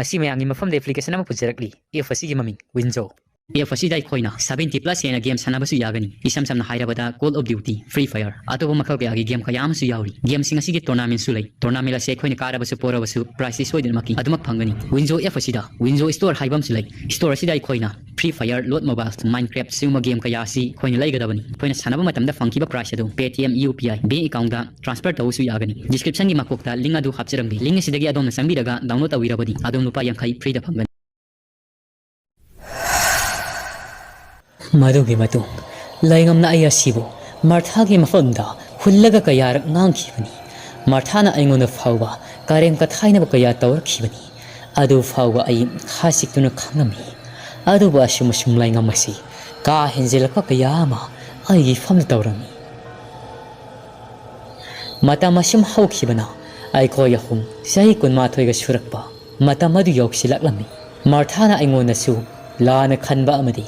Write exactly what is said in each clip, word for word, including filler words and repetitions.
ꯉꯁꯤ ꯃꯌꯥꯝꯒꯤ ꯃꯐꯝꯗ application ꯑꯃ ꯄꯨꯖꯔꯛꯂꯤ꯫ App ꯑꯁꯤꯒꯤ ꯃꯃꯤꯡ Winzo꯫ App ꯑꯁꯤꯗ ꯑꯩꯈꯣꯏꯅ seventy plus ꯍꯦꯟꯅ game ꯁꯥꯟꯅꯕꯁꯨ ꯌꯥꯒꯅꯤ꯫ ꯏꯁꯝ ꯁꯝꯅ ꯍꯥꯏꯔꯕꯗ Call of Duty, Free Fire, ꯑꯇꯣꯞꯄ ꯃꯈꯜ ꯀꯌꯥꯒꯤ game ꯀꯌꯥ ꯑꯃꯁꯨ ꯌꯥꯎꯔꯤ꯫ Game ꯁꯤꯡ ꯑꯁꯤꯒꯤ tournament ꯁꯨ ꯂꯩ꯫ Tournament ꯑꯁꯤ ꯑꯩꯈꯣꯏꯅ ꯀꯥꯔꯕꯁꯨ ꯄꯣꯔꯕꯁꯨ prize ꯁꯤ ꯁꯣꯏꯗꯅꯃꯛꯀꯤ ꯑꯗꯨꯃꯛ ꯐꯪꯒꯅꯤ꯫ Winzo App ꯑꯁꯤꯗ Winzo Store ꯍꯥꯏꯕ ꯑꯃꯁꯨ ꯂꯩ꯫ Store ꯑꯁꯤꯗ ꯑꯩꯈꯣꯏꯅ Free Fire, Lord Mobile, Minecraft ꯁꯤꯒꯨꯝꯕ game ꯀꯌꯥ ꯑꯁꯤ ꯑꯩꯈꯣꯏꯅ ꯂꯩꯒꯗꯕꯅꯤ꯫ ꯑꯩꯈꯣꯏꯅ ꯁꯥꯟꯅꯕ ꯃꯇꯝꯗ ꯐꯪꯈꯤꯕ prize ꯑꯗꯨ Paytm, UPI, bank account ꯇ transfer ꯇꯧꯕꯁꯨ ꯌꯥꯒꯅꯤ꯫ Description ꯒꯤ ꯃꯀꯣꯛꯇ link ꯑꯗꯨ ꯍꯥꯞꯆꯔꯝꯒꯦ꯫ Link ꯑꯁꯤꯗꯒꯤ ꯑꯗꯣꯝꯅ ꯆꯪꯕꯤꯔꯒ download ꯇꯧꯕꯤꯔꯕꯗꯤ ꯑꯗꯣꯝ ꯂꯨꯄꯥ ꯌꯥꯡꯈꯩ free ꯗ ꯐꯪꯒꯅꯤ꯫ ꯃꯗꯨꯒꯤ ꯃꯇꯨꯡ ꯂꯩꯉꯝꯅ ꯑꯩ ꯑꯁꯤꯕꯨ ꯃꯥꯔꯊꯥꯒꯤ ꯃꯐꯝꯗ ꯍꯨꯜꯂꯒ ꯀꯌꯥꯔꯛ ꯉꯥꯡꯈꯤꯕꯅꯤ꯫ ꯃꯥꯔꯊꯥꯅ ꯑꯩꯉꯣꯟꯗ ꯐꯥꯎꯕ ꯀꯔꯦꯝ ꯀꯊꯥꯏꯅꯕ ꯀꯌꯥ ꯇꯧꯔꯛꯈꯤꯕꯅꯤ꯫ ꯑꯗꯨ ꯐꯥꯎꯕ ꯑꯩ ꯈꯥꯁꯤꯛꯇꯨꯅ ꯈꯪꯂꯝꯃꯤ꯫ ꯑꯗꯨꯕꯨ ꯑꯁꯨꯝ ꯑꯁꯨꯝ ꯂꯩꯉꯝ ꯑꯁꯤ ꯀꯥ ꯍꯦꯟꯖꯤꯜꯂꯛꯄ ꯀꯌꯥ ꯑꯃ ꯑꯩꯒꯤ ꯐꯝꯗ ꯇꯧꯔꯝꯃꯤ꯫ ꯃꯇꯝ ꯑꯁꯨꯝ ꯍꯧꯈꯤꯕꯅ ꯑꯩꯈꯣꯏ ꯑꯍꯨꯝ ꯆꯍꯤ ꯀꯨꯟꯃꯥꯊꯣꯏꯒ ꯁꯨꯔꯛꯄ ꯃꯇꯝ ꯑꯗꯨ ꯌꯧꯁꯤꯜꯂꯛꯂꯝꯃꯤ꯫ ꯃꯥꯔꯊꯥꯅ ꯑꯩꯉꯣꯟꯗꯁꯨ ꯂꯥꯟꯅ ꯈꯟꯕ ꯑꯃꯗꯤ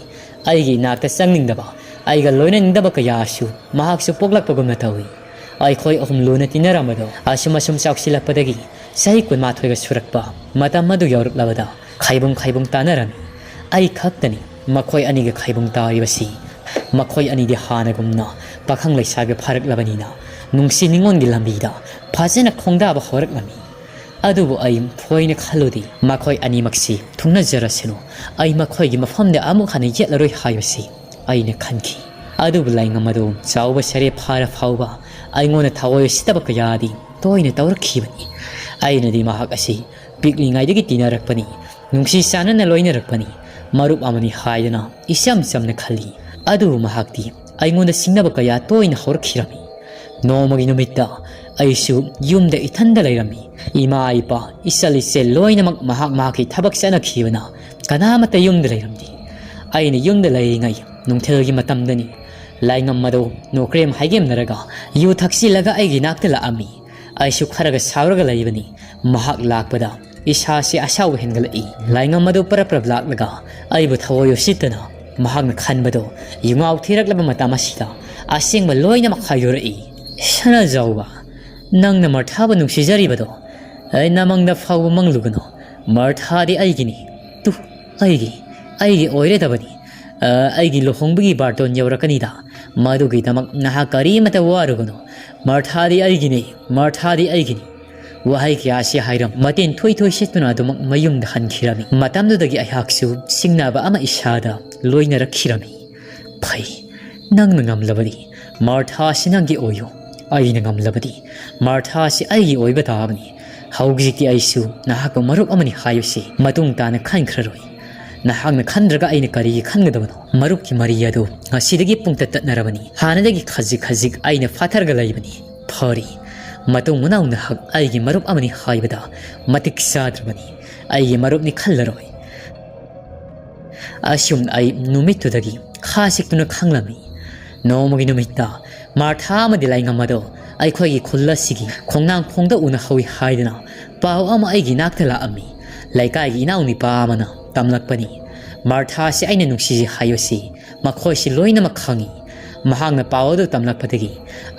ꯑꯩꯒꯤ ꯏꯅꯥꯛꯇ ꯆꯪꯅꯤꯡꯗꯕ, ꯑꯩꯒ ꯂꯣꯏꯅꯅꯤꯡꯗꯕ ꯀꯌꯥꯁꯨ ꯃꯍꯥꯛꯁꯨ ꯄꯣꯛꯂꯛꯄꯒꯨꯝꯅ ꯇꯧꯏ꯫ ꯑꯩꯈꯣꯏ ꯑꯍꯨꯝ ꯂꯨꯅ ꯇꯤꯟꯅꯔꯝꯕꯗꯣ ꯑꯁꯨꯝ ꯑꯁꯨꯝ ꯆꯥꯎꯁꯤꯜꯂꯛꯄꯗꯒꯤ ꯆꯍꯤ ꯀꯨꯟꯃꯥꯊꯣꯏꯒ ꯁꯨꯔꯛꯄ ꯃꯇꯝ ꯑꯗꯨ ꯌꯧꯔꯛꯂꯕꯗ ꯈꯥꯏꯕꯨꯡ ꯈꯥꯏꯕꯨꯡ ꯇꯥꯅꯔꯝꯃꯤ꯫ ꯑꯩ ꯈꯛꯇꯅꯤ ꯃꯈꯣꯏ ꯑꯅꯤꯒ ꯈꯥꯏꯕꯨꯡ ꯇꯥꯔꯤꯕꯁꯤ꯫ ꯃꯈꯣꯏ ꯑꯅꯤꯗꯤ ꯍꯥꯟꯅꯒꯨꯝꯅ ꯄꯥꯈꯪ ꯂꯩꯁꯥꯕꯤ ꯐꯥꯔꯛꯂꯕꯅꯤꯅ ꯅꯨꯡꯁꯤ ꯅꯤꯉꯣꯟꯒꯤ ꯂꯝꯕꯤꯗ ꯐꯖꯅ ꯈꯣꯡꯗꯥꯕ ꯍꯧꯔꯛꯂꯝꯃꯤ꯫ ꯑꯗꯨꯕꯨ ꯑꯩ ꯊꯣꯏꯅ ꯈꯜꯂꯨꯗꯦ꯫ ꯃꯈꯣꯏ ꯑꯅꯤꯃꯛꯁꯤ ꯊꯨꯡꯅꯖꯔꯁꯅꯨ, ꯑꯩ ꯃꯈꯣꯏꯒꯤ ꯃꯐꯝꯗ ꯑꯃꯨꯛ ꯍꯟꯅ ꯌꯦꯠꯂꯔꯣꯏ ꯍꯥꯏꯕꯁꯤ ꯑꯩꯅ ꯈꯟꯈꯤ꯫ ꯑꯗꯨꯕꯨ ꯂꯩꯉꯝ ꯑꯗꯨ ꯆꯥꯎꯕ ꯁꯔꯦ ꯐꯥꯔ ꯐꯥꯎꯕ ꯑꯩꯉꯣꯟꯗ ꯊꯑꯣꯏ ꯎꯁꯤꯠꯇꯕ ꯀꯌꯥꯗꯤ ꯇꯣꯏꯅ ꯇꯧꯔꯛꯈꯤꯕꯅꯤ꯫ ꯑꯩꯅꯗꯤ ꯃꯍꯥꯛ ꯑꯁꯤ ꯄꯤꯛꯂꯤꯉꯩꯗꯒꯤ ꯇꯤꯟꯅꯔꯛꯄꯅꯤ, ꯅꯨꯡꯁꯤ ꯆꯥꯟꯅꯅ ꯂꯣꯏꯅꯔꯛꯄꯅꯤ, ꯃꯔꯨꯞ ꯑꯃꯅꯤ ꯍꯥꯏꯗꯅ ꯏꯆꯝ ꯆꯝꯅ ꯈꯜꯂꯤ꯫ ꯑꯗꯨꯕꯨ ꯃꯍꯥꯛꯇꯤ ꯑꯩꯉꯣꯟꯗ ꯁꯤꯡꯅꯕ ꯀꯌꯥ ꯇꯣꯏꯅ ꯍꯧꯔꯛꯈꯤꯔꯝꯃꯤ꯫ ꯅꯣꯡꯃꯒꯤ ꯅꯨꯃꯤꯠꯇ ꯑꯩꯁꯨ ꯌꯨꯝꯗ ꯏꯊꯟꯗ ꯂꯩꯔꯝꯃꯤ꯫ ꯏꯃꯥ, ꯏꯄꯥ, ꯏꯆꯜ ꯏꯆꯦ ꯂꯣꯏꯅꯃꯛ ꯃꯍꯥꯛ ꯃꯍꯥꯛꯀꯤ ꯊꯕꯛ ꯆꯠꯅꯈꯤꯕꯅ ꯀꯅꯥꯃꯠꯇ ꯌꯨꯝꯗ ꯂꯩꯔꯝꯗꯦ꯫ ꯑꯩꯅ ꯌꯨꯝꯗ ꯂꯩꯔꯤꯉꯩ ꯅꯨꯡꯊꯤꯜꯒꯤ ꯃꯇꯝꯗꯅꯤ꯫ ꯂꯥꯏꯉꯝ ꯑꯗꯨ ꯅꯣꯀ꯭ꯔꯦꯝ ꯍꯥꯏꯒꯦꯝꯅꯔꯒ ꯌꯨ ꯊꯛꯆꯤꯜꯂꯒ ꯑꯩꯒꯤ ꯅꯥꯛꯇ ꯂꯥꯛꯑꯝꯃꯤ꯫ ꯑꯩꯁꯨ ꯈꯔꯒ ꯁꯥꯎꯔꯒ ꯂꯩꯕꯅꯤ꯫ ꯃꯍꯥꯛ ꯂꯥꯛꯄꯗ ꯏꯁꯥꯁꯤ ꯑꯁꯥꯎꯕ ꯍꯦꯟꯒꯠꯂꯛꯏ꯫ ꯂꯥꯏꯉꯝ ꯑꯗꯨ ꯄꯔꯞ ꯄꯔꯞ ꯂꯥꯛꯂꯒ ꯑꯩꯕꯨ ꯊꯑꯣꯏ ꯎꯁꯤꯠꯇꯅ ꯃꯍꯥꯛꯅ ꯈꯟꯕꯗꯣ ꯌꯨꯉꯥꯎ ꯊꯤꯔꯛꯂꯕ ꯃꯇꯝ ꯑꯁꯤꯗ ꯑꯁꯦꯡꯕ ꯂꯣꯏꯅꯃꯛ ꯍꯥꯏꯗꯣꯔꯛꯏ꯫ "ꯁꯅꯥꯖꯥꯎꯕ, ꯅꯪꯅ ꯃꯥꯔꯊꯥꯕꯨ ꯅꯨꯡꯁꯤꯖꯔꯤꯕꯗꯣ ꯑꯩ ꯅꯃꯪꯗ ꯐꯥꯎꯕ ꯃꯪꯂꯨꯒꯅꯨ꯫ "ꯃꯥꯔꯊꯥꯗꯤ ꯑꯩꯒꯤꯅꯤ꯫ ꯇꯨ, ꯑꯩꯒꯤ, ꯑꯩꯒꯤ ꯑꯣꯏꯔꯗꯕꯅꯤ꯫ ꯑ, ꯑꯩꯒꯤ ꯂꯨꯍꯣꯡꯕꯒꯤ ꯕꯥꯔꯇꯣꯟ ꯌꯧꯔꯛꯀꯅꯤꯗ꯫ ꯃꯗꯨꯒꯤꯗꯃꯛ ꯅꯍꯥꯛ ꯀꯔꯤꯃꯇ ꯋꯥꯔꯨꯒꯅꯨ꯫ ꯃꯥꯔꯊꯥꯗꯤ ꯑꯩꯒꯤꯅꯤ, ꯃꯥꯔꯊꯥꯗꯤ ꯑꯩꯒꯤꯅꯤ"꯫ ꯋꯥꯍꯩ ꯀꯌꯥꯁꯤ ꯍꯥꯏꯔꯝ ꯃꯇꯦꯟ ꯊꯣꯏ ꯊꯣꯏ ꯁꯦꯠꯇꯨꯅ ꯑꯗꯨꯃꯛ ꯃꯌꯨꯝꯗ ꯍꯟꯈꯤꯔꯝꯃꯤ꯫ ꯃꯇꯝꯗꯨꯗꯒꯤ ꯑꯩꯍꯥꯛꯁꯨ ꯁꯤꯡꯅꯕ ꯑꯃ ꯏꯁꯥꯗ ꯂꯣꯏꯅꯔꯛꯈꯤꯔꯝꯃꯤ꯫ "ꯐꯩ, ꯅꯪꯅ ꯉꯝꯂꯕꯗꯤ ꯃꯥꯔꯊꯥꯁꯤ ꯅꯪꯒꯤ ꯑꯣꯏꯌꯨ꯫ ꯑꯩꯅ ꯉꯝꯂꯕꯗꯤ ꯃꯥꯔꯊꯥꯁꯤ ꯑꯩꯒꯤ ꯑꯣꯏꯕ ꯇꯥꯕꯅꯤ꯫ ꯍꯧꯖꯤꯛꯇꯤ ꯑꯩꯁꯨ ꯅꯍꯥꯛꯀ ꯃꯔꯨꯞ ꯑꯃꯅꯤ ꯍꯥꯏꯕꯁꯤ ꯃꯇꯨꯡ ꯇꯥꯅ ꯈꯟꯈ꯭ꯔꯔꯣꯏ꯫ ꯅꯍꯥꯛꯅ ꯈꯟꯗ꯭ꯔꯒ ꯑꯩꯅ ꯀꯔꯤꯒꯤ ꯈꯟꯒꯗꯕꯅꯣ? ꯃꯔꯨꯞꯀꯤ ꯃꯔꯤ ꯑꯗꯨ ꯉꯁꯤꯗꯒꯤ ꯄꯨꯡꯇꯠ ꯇꯠꯅꯔꯕꯅꯤ꯫ ꯍꯥꯟꯅꯗꯒꯤ ꯈꯖꯤꯛ ꯈꯖꯤꯛ ꯑꯩꯅ ꯐꯥꯊꯔꯒ ꯂꯩꯕꯅꯤ꯫ ꯐꯔꯦ, ꯃꯇꯨꯡ ꯃꯅꯥꯎ ꯅꯍꯥꯛ ꯑꯩꯒꯤ ꯃꯔꯨꯞ ꯑꯃꯅꯤ ꯍꯥꯏꯕꯗ ꯃꯇꯤꯛ ꯆꯥꯗ꯭ꯔꯕꯅꯤ꯫ ꯑꯩꯒꯤ ꯃꯔꯨꯞꯅꯤ ꯈꯜꯂꯔꯣꯏ"꯫ ꯑꯁꯨꯝ ꯑꯩ ꯅꯨꯃꯤꯠꯇꯨꯗꯒꯤ ꯈꯥ ꯁꯤꯛꯇꯨꯅ ꯈꯪꯂꯝꯃꯤ꯫ ꯅꯣꯡꯃꯒꯤ ꯅꯨꯃꯤꯠꯇ ꯃꯥꯔꯊꯥ ꯑꯃꯗꯤ ꯂꯥꯏꯉꯝ ꯑꯗꯣ ꯑꯩꯈꯣꯏꯒꯤ ꯈꯨꯜ ꯑꯁꯤꯒꯤ ꯈꯣꯡꯅꯥꯡ ꯈꯣꯡꯗ ꯎꯅꯍꯧꯏ ꯍꯥꯏꯗꯨꯅ ꯄꯥꯎ ꯑꯃ ꯑꯩꯒꯤ ꯅꯥꯛꯇ ꯂꯥꯛꯑꯝꯃꯤ꯫ ꯂꯩꯀꯥꯏꯒꯤ ꯏꯅꯥꯎꯅꯨꯄꯥ ꯑꯃꯅ ꯇꯝꯂꯛꯄꯅꯤ꯫ ꯃꯥꯔꯊꯥꯁꯤ ꯑꯩꯅ ꯅꯨꯡꯁꯤꯖꯩ ꯍꯥꯏꯕꯁꯤ ꯃꯈꯣꯏꯁꯤ ꯂꯣꯏꯅꯃꯛ ꯈꯪꯏ꯫ ꯃꯍꯥꯛꯅ ꯄꯥꯎ ꯑꯗꯨ ꯇꯝꯂꯛꯄꯗꯒꯤ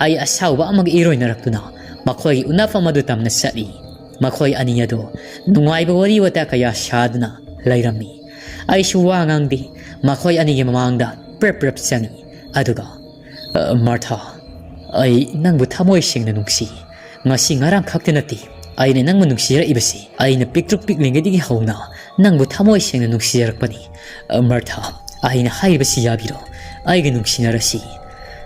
ꯑꯩ ꯑꯁꯥꯎꯕ ꯑꯃꯒ ꯏꯔꯣꯏꯅꯔꯛꯇꯨꯅ ꯃꯈꯣꯏꯒꯤ ꯎꯅꯐꯝ ꯑꯗꯨ ꯇꯝꯅ ꯆꯠꯂꯤ꯫ ꯃꯈꯣꯏ ꯑꯅꯤ ꯑꯗꯨ ꯅꯨꯡꯉꯥꯏꯕ ꯋꯥꯔꯤ ꯋꯥꯇꯥ ꯀꯌꯥ ꯁꯥꯗꯨꯅ ꯂꯩꯔꯝꯃꯤ꯫ ꯑꯩꯁꯨ ꯋꯥ ꯉꯥꯡꯗꯦ꯫ ꯃꯈꯣꯏ ꯑꯅꯤꯒꯤ ꯃꯃꯥꯡꯗ ꯄ꯭ꯔꯞ ꯄ꯭ꯔꯞ ꯆꯪꯏ꯫ ꯑꯗꯨꯒ, "ꯑ, ꯃꯥꯔꯊꯥ, ꯑꯩ ꯅꯪꯕꯨ ꯊꯃꯣꯏ ꯁꯦꯡꯅ ꯅꯨꯡꯁꯤ꯫ ꯉꯁꯤ ꯉꯔꯥꯡ ꯈꯛꯇ ꯅꯠꯇꯦ ꯑꯩꯅ ꯅꯪꯕꯨ ꯅꯨꯡꯁꯤꯔꯛꯏꯕꯁꯤ꯫ ꯑꯩꯅ ꯄꯤꯛꯇ꯭ꯔꯨꯛ ꯄꯤꯛꯂꯤꯉꯩꯗꯒꯤ ꯍꯧꯅ ꯅꯪꯕꯨ ꯊꯃꯣꯏ ꯁꯦꯡꯅ ꯅꯨꯡꯁꯤꯖꯔꯛꯄꯅꯤ꯫ ꯑ, ꯃꯥꯔꯊꯥ, ꯑꯩꯅ ꯍꯥꯏꯔꯤꯕꯁꯤ ꯌꯥꯕꯤꯔꯣ꯫ ꯑꯩꯒ ꯅꯨꯡꯁꯤꯅꯔꯁꯤ"꯫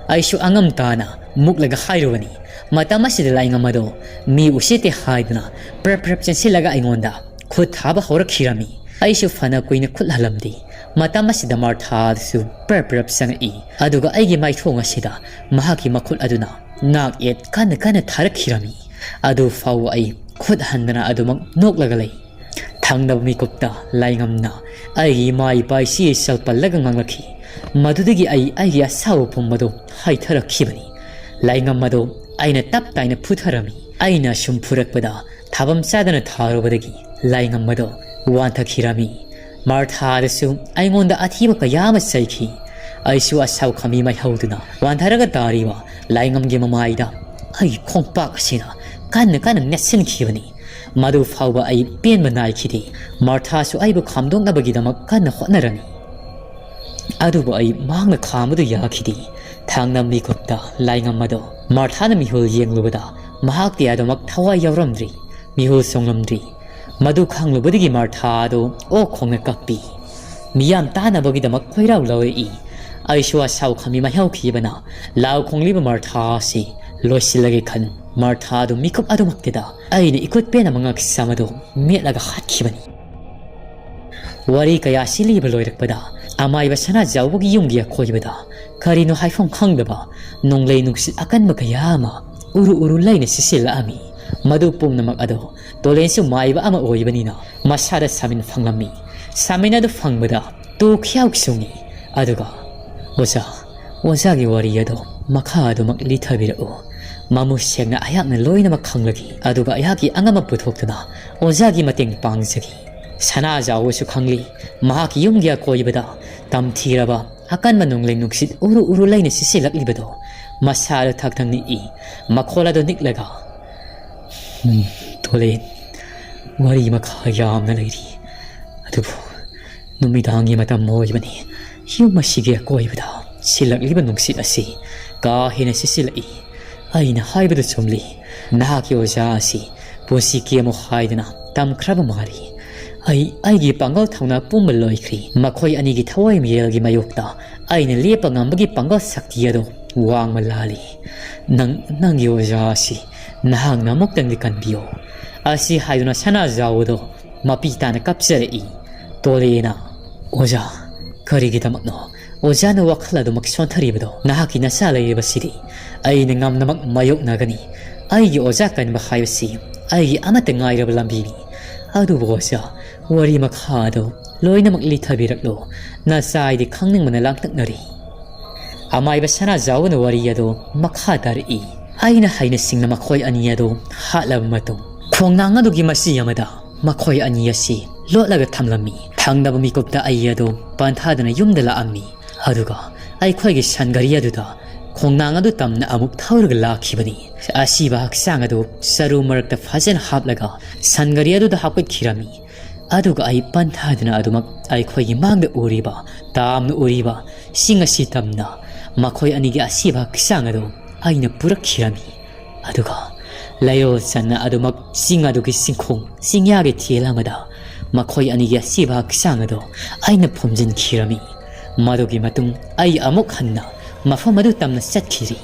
ꯑꯩꯁꯨ ꯑꯉꯝ ꯇꯥꯅ ꯃꯨꯛꯂꯒ ꯍꯥꯏꯔꯨꯕꯅꯤ꯫ ꯃꯇꯝ ꯑꯁꯤꯗ ꯂꯥꯏꯉꯝ ꯑꯗꯣ ꯃꯤ ꯎꯁꯤꯠꯇꯦ ꯍꯥꯏꯗꯨꯅ ꯄ꯭ꯔꯞ ꯄ꯭ꯔꯞ ꯆꯦꯟꯁꯤꯜꯂꯒ ꯑꯩꯉꯣꯟꯗ ꯈꯨꯠ ꯊꯥꯕ ꯍꯧꯔꯛꯈꯤꯔꯝꯃꯤ꯫ ꯑꯩꯁꯨ ꯐꯅ ꯀꯨꯏꯅ ꯈꯨꯠ ꯍꯜꯂꯝꯗꯦ꯫ ꯃꯇꯝ ꯑꯁꯤꯗ ꯃꯥꯔꯊꯥꯗꯨꯁꯨ ꯄ꯭ꯔꯞ ꯄ꯭ꯔꯞ ꯆꯪꯉꯛꯏ꯫ ꯑꯗꯨꯒ ꯑꯩꯒꯤ ꯃꯥꯏꯊꯣꯡ ꯑꯁꯤꯗ ꯃꯍꯥꯛꯀꯤ ꯃꯈꯨꯠ ꯑꯗꯨꯅ ꯅꯥꯛ ꯌꯦꯠ ꯀꯟꯅ ꯀꯟꯅ ꯊꯥꯔꯛꯈꯤꯔꯝꯃꯤ꯫ ꯑꯗꯨ ꯐꯥꯎꯕ ꯑꯩ ꯈꯨꯠ ꯍꯟꯗꯅ ꯑꯗꯨꯃꯛ ꯅꯣꯛꯂꯒ ꯂꯩ꯫ ꯊꯪꯅꯕ ꯃꯤꯀꯨꯞꯇ ꯂꯥꯏꯉꯝꯅ ꯑꯩꯒꯤ ꯏꯃꯥ ꯏꯄꯥ ꯏꯆꯦ ꯏꯆꯜ ꯄꯜꯂꯒ ꯉꯥꯡꯂꯛꯈꯤ꯫ ꯃꯗꯨꯗꯒꯤ ꯑꯩ ꯑꯩꯒꯤ ꯑꯁꯥꯎꯕ ꯄꯨꯝꯕꯗꯨ ꯍꯩꯊꯔꯛꯈꯤꯕꯅꯤ꯫ ꯂꯥꯏꯉꯝ ꯑꯗꯨ ꯑꯩꯅ ꯇꯞ ꯇꯥꯏꯅ ꯐꯨꯊꯔꯝꯃꯤ꯫ ꯑꯩꯅ ꯁꯨꯝ ꯐꯨꯔꯛꯄꯗ ꯊꯥꯐꯝ ꯆꯥꯗꯅ ꯊꯥꯔꯨꯕꯗꯒꯤ ꯂꯥꯏꯉꯝ ꯑꯗꯨ ꯋꯥꯟꯊꯈꯤꯔꯝꯃꯤ꯫ ꯃꯥꯔꯊꯥꯗꯁꯨ ꯑꯩꯉꯣꯟꯗ ꯑꯊꯤꯕ ꯀꯌꯥ ꯑꯃ ꯆꯩꯈꯤ꯫ ꯑꯩꯁꯨ ꯑꯁꯥꯎ ꯈꯥꯃꯤ ꯃꯥꯏꯍꯧꯗꯨꯅ ꯋꯥꯟꯊꯔꯒ ꯇꯥꯔꯤꯕ ꯂꯥꯏꯉꯝꯒꯤ ꯃꯃꯥꯏꯗ ꯑꯩꯒꯤ ꯈꯣꯡꯄꯥꯛ ꯑꯁꯤꯅ ꯀꯟꯅ ꯀꯟꯅ ꯅꯦꯠꯁꯤꯟꯈꯤꯕꯅꯤ꯫ ꯃꯗꯨ ꯐꯥꯎꯕ ꯑꯩ ꯄꯦꯟꯕ ꯅꯥꯏꯈꯤꯗꯦ꯫ ꯃꯥꯔꯊꯥꯁꯨ ꯑꯩꯕꯨ ꯈꯥꯝꯗꯣꯛꯅꯕꯒꯤꯗꯃꯛ ꯀꯟꯅ ꯍꯣꯠꯅꯔꯝꯃꯤ꯫ ꯑꯗꯨꯕꯨ ꯑꯩ ꯃꯍꯥꯛꯅ ꯈꯥꯝꯕꯗꯨ ꯌꯥꯈꯤꯗꯦ꯫ ꯊꯥꯡꯅ ꯃꯤꯀꯨꯞꯇ ꯂꯥꯏꯉꯝ ꯑꯗꯣ ꯃꯥꯔꯊꯥꯅ ꯃꯤꯍꯨꯜ ꯌꯦꯡꯂꯨꯕꯗ ꯃꯍꯥꯛꯇꯤ ꯑꯗꯨꯃꯛ ꯊꯋꯥꯏ ꯌꯥꯎꯔꯝꯗ꯭ꯔꯤ, ꯃꯤꯍꯨꯜ ꯆꯣꯡꯂꯝꯗ꯭ꯔꯤ꯫ ꯃꯗꯨ ꯈꯪꯂꯨꯕꯗꯒꯤ ꯃꯥꯔꯊꯥ ꯑꯗꯨ ꯑꯣꯛ ꯈꯣꯡꯅ ꯀꯞꯄꯤ꯫ ꯃꯤꯌꯥꯝ ꯇꯥꯅꯕꯒꯤꯗꯃꯛ ꯈꯣꯏꯔꯥꯎ ꯂꯧꯔꯛꯏ꯫ ꯑꯩꯁꯨ ꯑꯁꯥꯎ ꯈꯝꯕꯤ ꯃꯥꯏꯍꯧꯈꯤꯕꯅ ꯂꯥꯎ ꯈꯣꯡꯂꯤꯕ ꯃꯥꯔꯊꯥ ꯑꯁꯤ ꯂꯣꯏꯁꯤꯜꯂꯒꯦ ꯈꯟ, ꯃꯥꯔꯊꯥ ꯑꯗꯨ ꯃꯤꯀꯨꯞ ꯑꯗꯨꯃꯛꯇꯗ ꯑꯩꯅ ꯏꯀꯨꯠ ꯄꯦꯟꯅ ꯃꯉꯛ ꯁꯝ ꯑꯗꯨ ꯃꯦꯠꯂꯒ ꯍꯥꯠꯈꯤꯕꯅꯤ꯫ ꯋꯥꯔꯤ ꯀꯌꯥ ꯑꯁꯤ ꯂꯤꯕ ꯂꯣꯏꯔꯛꯄꯗ ꯑꯃꯥꯏꯕ ꯁꯅꯥꯖꯥꯎꯕꯒꯤ ꯌꯨꯝꯒꯤ ꯑꯀꯣꯏꯕꯗ ꯀꯔꯤꯅꯣ ꯍꯥꯏꯐꯝ ꯈꯪꯗꯕ ꯅꯣꯡꯂꯩ ꯅꯨꯡꯁꯤꯠ ꯑꯀꯟꯕ ꯀꯌꯥ ꯑꯃ ꯎꯔꯨ ꯎꯔꯨ ꯂꯩꯅ ꯁꯤꯠꯆꯤꯜꯂꯛꯑꯝꯃꯤ꯫ ꯃꯗꯨ ꯄꯨꯝꯅꯃꯛ ꯑꯗꯣ ꯇꯣꯂꯦꯟꯁꯨ ꯃꯥꯏꯕ ꯑꯃ ꯑꯣꯏꯕꯅꯤꯅ ꯃꯁꯥꯗ ꯁꯥꯃꯤꯟ ꯐꯪꯂꯝꯃꯤ꯫ ꯁꯥꯃꯤꯟ ꯑꯗꯨ ꯐꯪꯕꯗ ꯇꯨ ꯈ꯭ꯌꯥꯎ ꯆꯨꯡꯉꯤ꯫ ꯑꯗꯨꯒ, "ꯑꯣꯖꯥ, ꯑꯣꯖꯥꯒꯤ ꯋꯥꯔꯤ ꯑꯗꯣ ꯃꯈꯥ ꯑꯗꯨꯃꯛ ꯂꯤꯊꯕꯤꯔꯛꯎ꯫ ꯃꯃꯨꯠ ꯁꯦꯡꯅ ꯑꯩꯍꯥꯛꯅ ꯂꯣꯏꯅꯃꯛ ꯈꯪꯂꯒꯦ, ꯑꯗꯨꯒ ꯑꯩꯍꯥꯛꯀꯤ ꯑꯉꯝꯕ ꯄꯨꯊꯣꯛꯇꯨꯅ ꯑꯣꯖꯥꯒꯤ ꯃꯇꯦꯡ ꯄꯥꯡꯖꯒꯦ"꯫ ꯁꯅꯥꯖꯥꯎꯕꯁꯨ ꯈꯪꯂꯤ, ꯃꯍꯥꯛꯀꯤ ꯌꯨꯝꯒꯤ ꯑꯀꯣꯏꯕꯗ ꯇꯝꯊꯤꯔꯕ ꯑꯀꯟꯕ ꯅꯣꯡꯂꯩ ꯅꯨꯡꯁꯤꯠ ꯎꯔꯨ ꯎꯔꯨ ꯂꯩꯅ ꯁꯤꯠꯆꯤꯜꯂꯛꯂꯤꯕꯗꯣ ꯃꯁꯥꯗ ꯊꯛ ꯊꯛ ꯅꯤꯛꯏ꯫ ꯃꯈꯣꯜ ꯑꯗꯨ ꯅꯤꯛꯂꯒ, "ꯎꯝ, ꯇꯣꯂꯦꯟ, ꯋꯥꯔꯤ ꯃꯈꯥ ꯌꯥꯝꯅ ꯂꯩꯔꯤ, ꯑꯗꯨꯕꯨ ꯅꯨꯃꯤꯗꯥꯡꯒꯤ ꯃꯇꯝ ꯑꯣꯏꯕꯅꯤ꯫ ꯌꯨꯝ ꯑꯁꯤꯒꯤ ꯑꯀꯣꯏꯕꯗ ꯁꯤꯜꯂꯛꯂꯤꯕ ꯅꯨꯡꯁꯤꯠ ꯑꯁꯤ ꯀꯥ ꯍꯦꯟꯅ ꯁꯤꯠꯆꯤꯜꯂꯛꯏ꯫ ꯑꯩꯅ ꯍꯥꯏꯕꯗꯨ ꯆꯨꯝꯂꯤ꯫ ꯅꯍꯥꯛꯀꯤ ꯑꯣꯖꯥ ꯑꯁꯤ ꯄꯨꯟꯁꯤ ꯀꯦꯝꯃꯨ ꯍꯥꯏꯗꯅ ꯇꯝꯈ꯭ꯔꯕ ꯃꯥꯜꯂꯤ꯫ ꯑꯩ ꯑꯩꯒꯤ ꯄꯥꯡꯒꯜ ꯊꯧꯅꯥ ꯄꯨꯝꯕ ꯂꯣꯏꯈ꯭ꯔꯤ꯫ ꯃꯈꯣꯏ ꯑꯅꯤꯒꯤ ꯊꯋꯥꯏ ꯃꯤꯔꯦꯜꯒꯤ ꯃꯥꯌꯣꯛꯇ ꯑꯩꯅ ꯂꯦꯞꯄ ꯉꯝꯕꯒꯤ ꯄꯥꯡꯒꯜ ꯁꯛꯇꯤ ꯑꯗꯨ ꯋꯥꯡꯃ ꯂꯥꯜꯂꯤ꯫ ꯅꯪ, ꯅꯪꯒꯤ ꯑꯣꯖꯥ ꯑꯁꯤ ꯅꯍꯥꯛꯅ ꯑꯃꯨꯛꯇꯪꯗꯤ ꯀꯟꯕꯤꯌꯨ"꯫ ꯑꯁꯤ ꯍꯥꯏꯗꯨꯅ ꯁꯅꯥꯖꯥꯎꯕꯗꯣ ꯃꯄꯤ ꯇꯥꯅ ꯀꯞꯆꯔꯛꯏ꯫ ꯇꯣꯂꯦꯅ, "ꯑꯣꯖꯥ, ꯀꯔꯤꯒꯤꯗꯃꯛꯅꯣ ꯑꯣꯖꯥꯅ ꯋꯥꯈꯜ ꯑꯗꯨꯃꯛ ꯁꯣꯟꯊꯔꯤꯕꯗꯣ? ꯅꯍꯥꯛꯀꯤ ꯅꯆꯥ ꯂꯩꯔꯤꯕꯁꯤꯗꯤ ꯑꯩꯅ ꯉꯝꯅꯃꯛ ꯃꯥꯌꯣꯛꯅꯒꯅꯤ꯫ ꯑꯩꯒꯤ ꯑꯣꯖꯥ ꯀꯟꯕ ꯍꯥꯏꯕꯁꯤ ꯑꯩꯒꯤ ꯑꯃꯠꯇ ꯉꯥꯏꯔꯕ ꯂꯝꯕꯤꯅꯤ꯫ ꯑꯗꯨꯕꯨ ꯑꯣꯖꯥ, ꯋꯥꯔꯤ ꯃꯈꯥ ꯑꯗꯨ ꯂꯣꯏꯅꯃꯛ ꯂꯤꯊꯕꯤꯔꯛꯂꯨ꯫ ꯅꯆꯥ ꯑꯩꯗꯤ ꯈꯪꯅꯤꯡꯕꯅ ꯂꯥꯡꯇꯛꯅꯔꯤ"꯫ ꯑꯃꯥꯏꯕ ꯁꯅꯥꯖꯥꯎꯕꯅ ꯋꯥꯔꯤ ꯑꯗꯨ ꯃꯈꯥ ꯇꯥꯔꯛꯏ꯫ ꯑꯩꯅ ꯍꯩꯅ ꯁꯤꯡꯅ ꯃꯈꯣꯏ ꯑꯅꯤ ꯑꯗꯨ ꯍꯥꯠꯂꯕ ꯃꯇꯨꯡ, ꯈꯣꯡꯅꯥꯡ ꯑꯗꯨꯒꯤ ꯃꯆꯤ ꯑꯃꯗ ꯃꯈꯣꯏ ꯑꯅꯤ ꯑꯁꯤ ꯂꯣꯠꯂꯒ ꯊꯝꯂꯝꯃꯤ꯫ ꯊꯪꯅꯕ ꯃꯤꯀꯨꯞꯇ ꯑꯩ ꯑꯗꯨ ꯄꯟꯊꯥꯗꯨꯅ ꯌꯨꯝꯗ ꯂꯥꯛꯑꯝꯃꯤ꯫ ꯑꯗꯨꯒ ꯑꯩꯈꯣꯏꯒꯤ ꯁꯟ ꯒꯥꯔꯤ ꯑꯗꯨꯗ ꯈꯣꯡꯅꯥꯡ ꯑꯗꯨ ꯇꯝꯅ ꯑꯃꯨꯛ ꯊꯧꯔꯒ ꯂꯥꯛꯈꯤꯕꯅꯤ꯫ ꯑꯁꯤꯕ ꯍꯛꯆꯥꯡ ꯑꯗꯨ ꯆꯔꯨ ꯃꯔꯛꯇ ꯐꯖꯅ ꯍꯥꯞꯂꯒ ꯁꯟꯒꯥꯔꯤ ꯑꯗꯨꯗ ꯍꯥꯞꯀꯠꯈꯤꯔꯝꯃꯤ꯫ ꯑꯗꯨꯒ ꯑꯩ ꯄꯟꯊꯥꯗꯨꯅ ꯑꯗꯨꯃꯛ ꯑꯩꯈꯣꯏꯒꯤ ꯃꯥꯡꯗ ꯎꯔꯤꯕ, ꯇꯥꯝꯅ ꯎꯔꯤꯕ ꯆꯤꯡ ꯑꯁꯤ ꯇꯝꯅ ꯃꯈꯣꯏ ꯑꯅꯤꯒꯤ ꯑꯁꯤꯕ ꯍꯛꯆꯥꯡ ꯑꯗꯨ ꯑꯩꯅ ꯄꯨꯔꯛꯈꯤꯔꯝꯃꯤ꯫ ꯑꯗꯨꯒ ꯂꯩꯔꯣꯜ ꯆꯟꯅ ꯑꯗꯨꯃꯛ ꯆꯤꯡ ꯑꯗꯨꯒꯤ ꯆꯤꯡꯈꯣꯡ ꯆꯤꯡꯌꯥꯒꯤ ꯊꯦꯜ ꯑꯃꯗ ꯃꯈꯣꯏ ꯑꯅꯤꯒꯤ ꯑꯁꯤꯕ ꯍꯛꯆꯥꯡ ꯑꯗꯨ ꯑꯩꯅ ꯐꯨꯝꯖꯤꯟꯈꯤꯔꯝꯃꯤ꯫ ꯃꯗꯨꯒꯤ ꯃꯇꯨꯡ ꯑꯩ ꯑꯃꯨꯛ ꯍꯟꯅ ꯃꯐꯝ ꯑꯗꯨ ꯇꯝꯅ ꯆꯠꯈꯤꯔꯤ꯫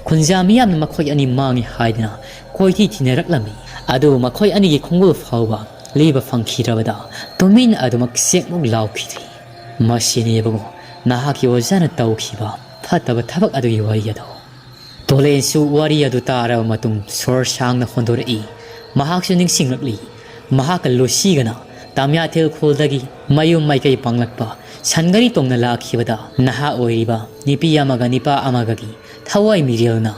ꯈꯨꯟꯖꯥ ꯃꯤꯌꯥꯝꯅ ꯃꯈꯣꯏ ꯑꯅꯤ ꯃꯥꯡꯉꯤ ꯍꯥꯏꯗꯨꯅ ꯀꯣꯏꯊꯤ ꯊꯤꯅꯔꯛꯂꯝꯃꯤ꯫ ꯑꯗꯨꯕꯨ ꯃꯈꯣꯏ ꯑꯅꯤꯒꯤ ꯈꯣꯡꯒꯨꯜ ꯐꯥꯎꯕ ꯂꯤꯕ ꯐꯪꯈꯤꯗ꯭ꯔꯕꯗ ꯇꯨꯃꯤꯟ ꯑꯗꯨꯃꯛ ꯆꯦꯛꯃꯨꯛ ꯂꯥꯎꯈꯤꯗ꯭ꯔꯤ꯫ ꯃꯁꯤꯅꯤ ꯏꯕꯨꯡꯉꯣ, ꯅꯍꯥꯛꯀꯤ ꯑꯣꯖꯥꯅ ꯇꯧꯈꯤꯕ ꯐꯠꯇꯕ ꯊꯕꯛ ꯑꯗꯨꯒꯤ ꯋꯥꯔꯤ ꯑꯗꯣ꯫ ꯇꯣꯂꯦꯟꯁꯨ ꯋꯥꯔꯤ ꯑꯗꯨ ꯇꯥꯔꯕ ꯃꯇꯨꯡ ꯁꯣꯔ ꯁꯥꯡꯅ ꯍꯣꯟꯗꯣꯔꯛꯏ꯫ ꯃꯍꯥꯛꯁꯨ ꯅꯤꯡꯁꯤꯡꯂꯛꯂꯤ꯫ ꯃꯍꯥꯛꯀ ꯂꯨꯁꯤꯒꯅ ꯇꯥꯃꯤꯌꯥꯊꯦꯜ ꯈꯨꯜꯗꯒꯤ ꯃꯌꯨꯝ ꯃꯥꯏꯀꯩ ꯄꯥꯡꯂꯛꯄ ꯁꯟꯒꯥꯔꯤ ꯇꯣꯡꯅ ꯂꯥꯛꯈꯤꯕꯗ ꯅꯍꯥ ꯑꯣꯏꯔꯤꯕ ꯅꯨꯄꯤ ꯑꯃꯒ ꯅꯤꯄꯥ ꯑꯃꯒꯒꯤ ꯊꯋꯥꯏ ꯃꯤꯔꯦꯜꯅ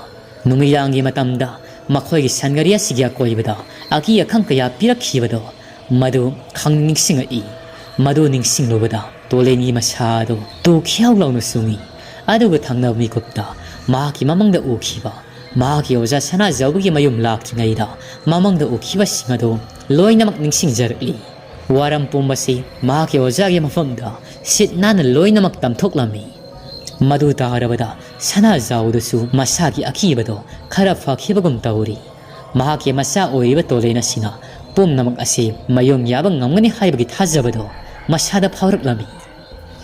ꯅꯨꯃꯤꯗꯥꯡꯒꯤ ꯃꯇꯝꯗ ꯃꯈꯣꯏꯒꯤ ꯁꯟꯒꯥꯔꯤ ꯑꯁꯤꯒꯤ ꯑꯀꯣꯏꯕꯗ ꯑꯀꯤ ꯑꯈꯪ ꯀꯌꯥ ꯄꯤꯔꯛꯈꯤꯕꯗꯣ ꯃꯗꯨ ꯈꯪ ꯅꯤꯡꯁꯤꯡꯉꯛꯏ꯫ ꯃꯗꯨ ꯅꯤꯡꯁꯤꯡꯂꯨꯕꯗ ꯇꯣꯂꯦꯟꯒꯤ ꯃꯁꯥ ꯑꯗꯨ ꯇꯨ ꯈ꯭ꯌꯥꯎ ꯂꯥꯎꯅ ꯆꯨꯡꯏ꯫ ꯑꯗꯨꯒ ꯊꯪꯅꯕ ꯃꯤꯀꯨꯞꯇ ꯃꯍꯥꯛꯀꯤ ꯃꯃꯪꯗ ꯎꯈꯤꯕ ꯃꯍꯥꯛꯀꯤ ꯑꯣꯖꯥ ꯁꯅꯥꯖꯥꯎꯕꯒꯤ ꯃꯌꯨꯝ ꯂꯥꯛꯇ꯭ꯔꯤꯉꯩꯗ ꯃꯃꯪꯗ ꯎꯈꯤꯕꯁꯤꯡ ꯑꯗꯨ ꯂꯣꯏꯅꯃꯛ ꯅꯤꯡꯁꯤꯡꯖꯔꯛꯂꯤ꯫ ꯋꯥꯔꯝ ꯄꯨꯝꯕꯁꯤ ꯃꯍꯥꯛꯀꯤ ꯑꯣꯖꯥꯒꯤ ꯃꯐꯝꯗ ꯁꯤꯠ ꯅꯥꯟꯅ ꯂꯣꯏꯅꯃꯛ ꯇꯝꯊꯣꯛꯂꯝꯃꯤ꯫ ꯃꯗꯨ ꯇꯥꯔꯕꯗ ꯁꯅꯥꯖꯥꯎꯗꯨꯁꯨ ꯃꯁꯥꯒꯤ ꯑꯀꯤꯕꯗꯣ ꯈꯔ ꯐꯈꯤꯕꯒꯨꯝ ꯇꯧꯔꯤ꯫ ꯃꯍꯥꯛꯀꯤ ꯃꯆꯥ ꯑꯣꯏꯔꯤꯕ ꯇꯣꯂꯦꯟ ꯑꯁꯤꯅ ꯄꯨꯝꯅꯃꯛ ꯑꯁꯤ ꯃꯌꯣꯡ ꯌꯥꯕ ꯉꯝꯒꯅꯤ ꯍꯥꯏꯕꯒꯤ ꯊꯥꯖꯕꯗꯣ ꯃꯁꯥꯗ ꯐꯥꯎꯔꯛꯂꯝꯃꯤ꯫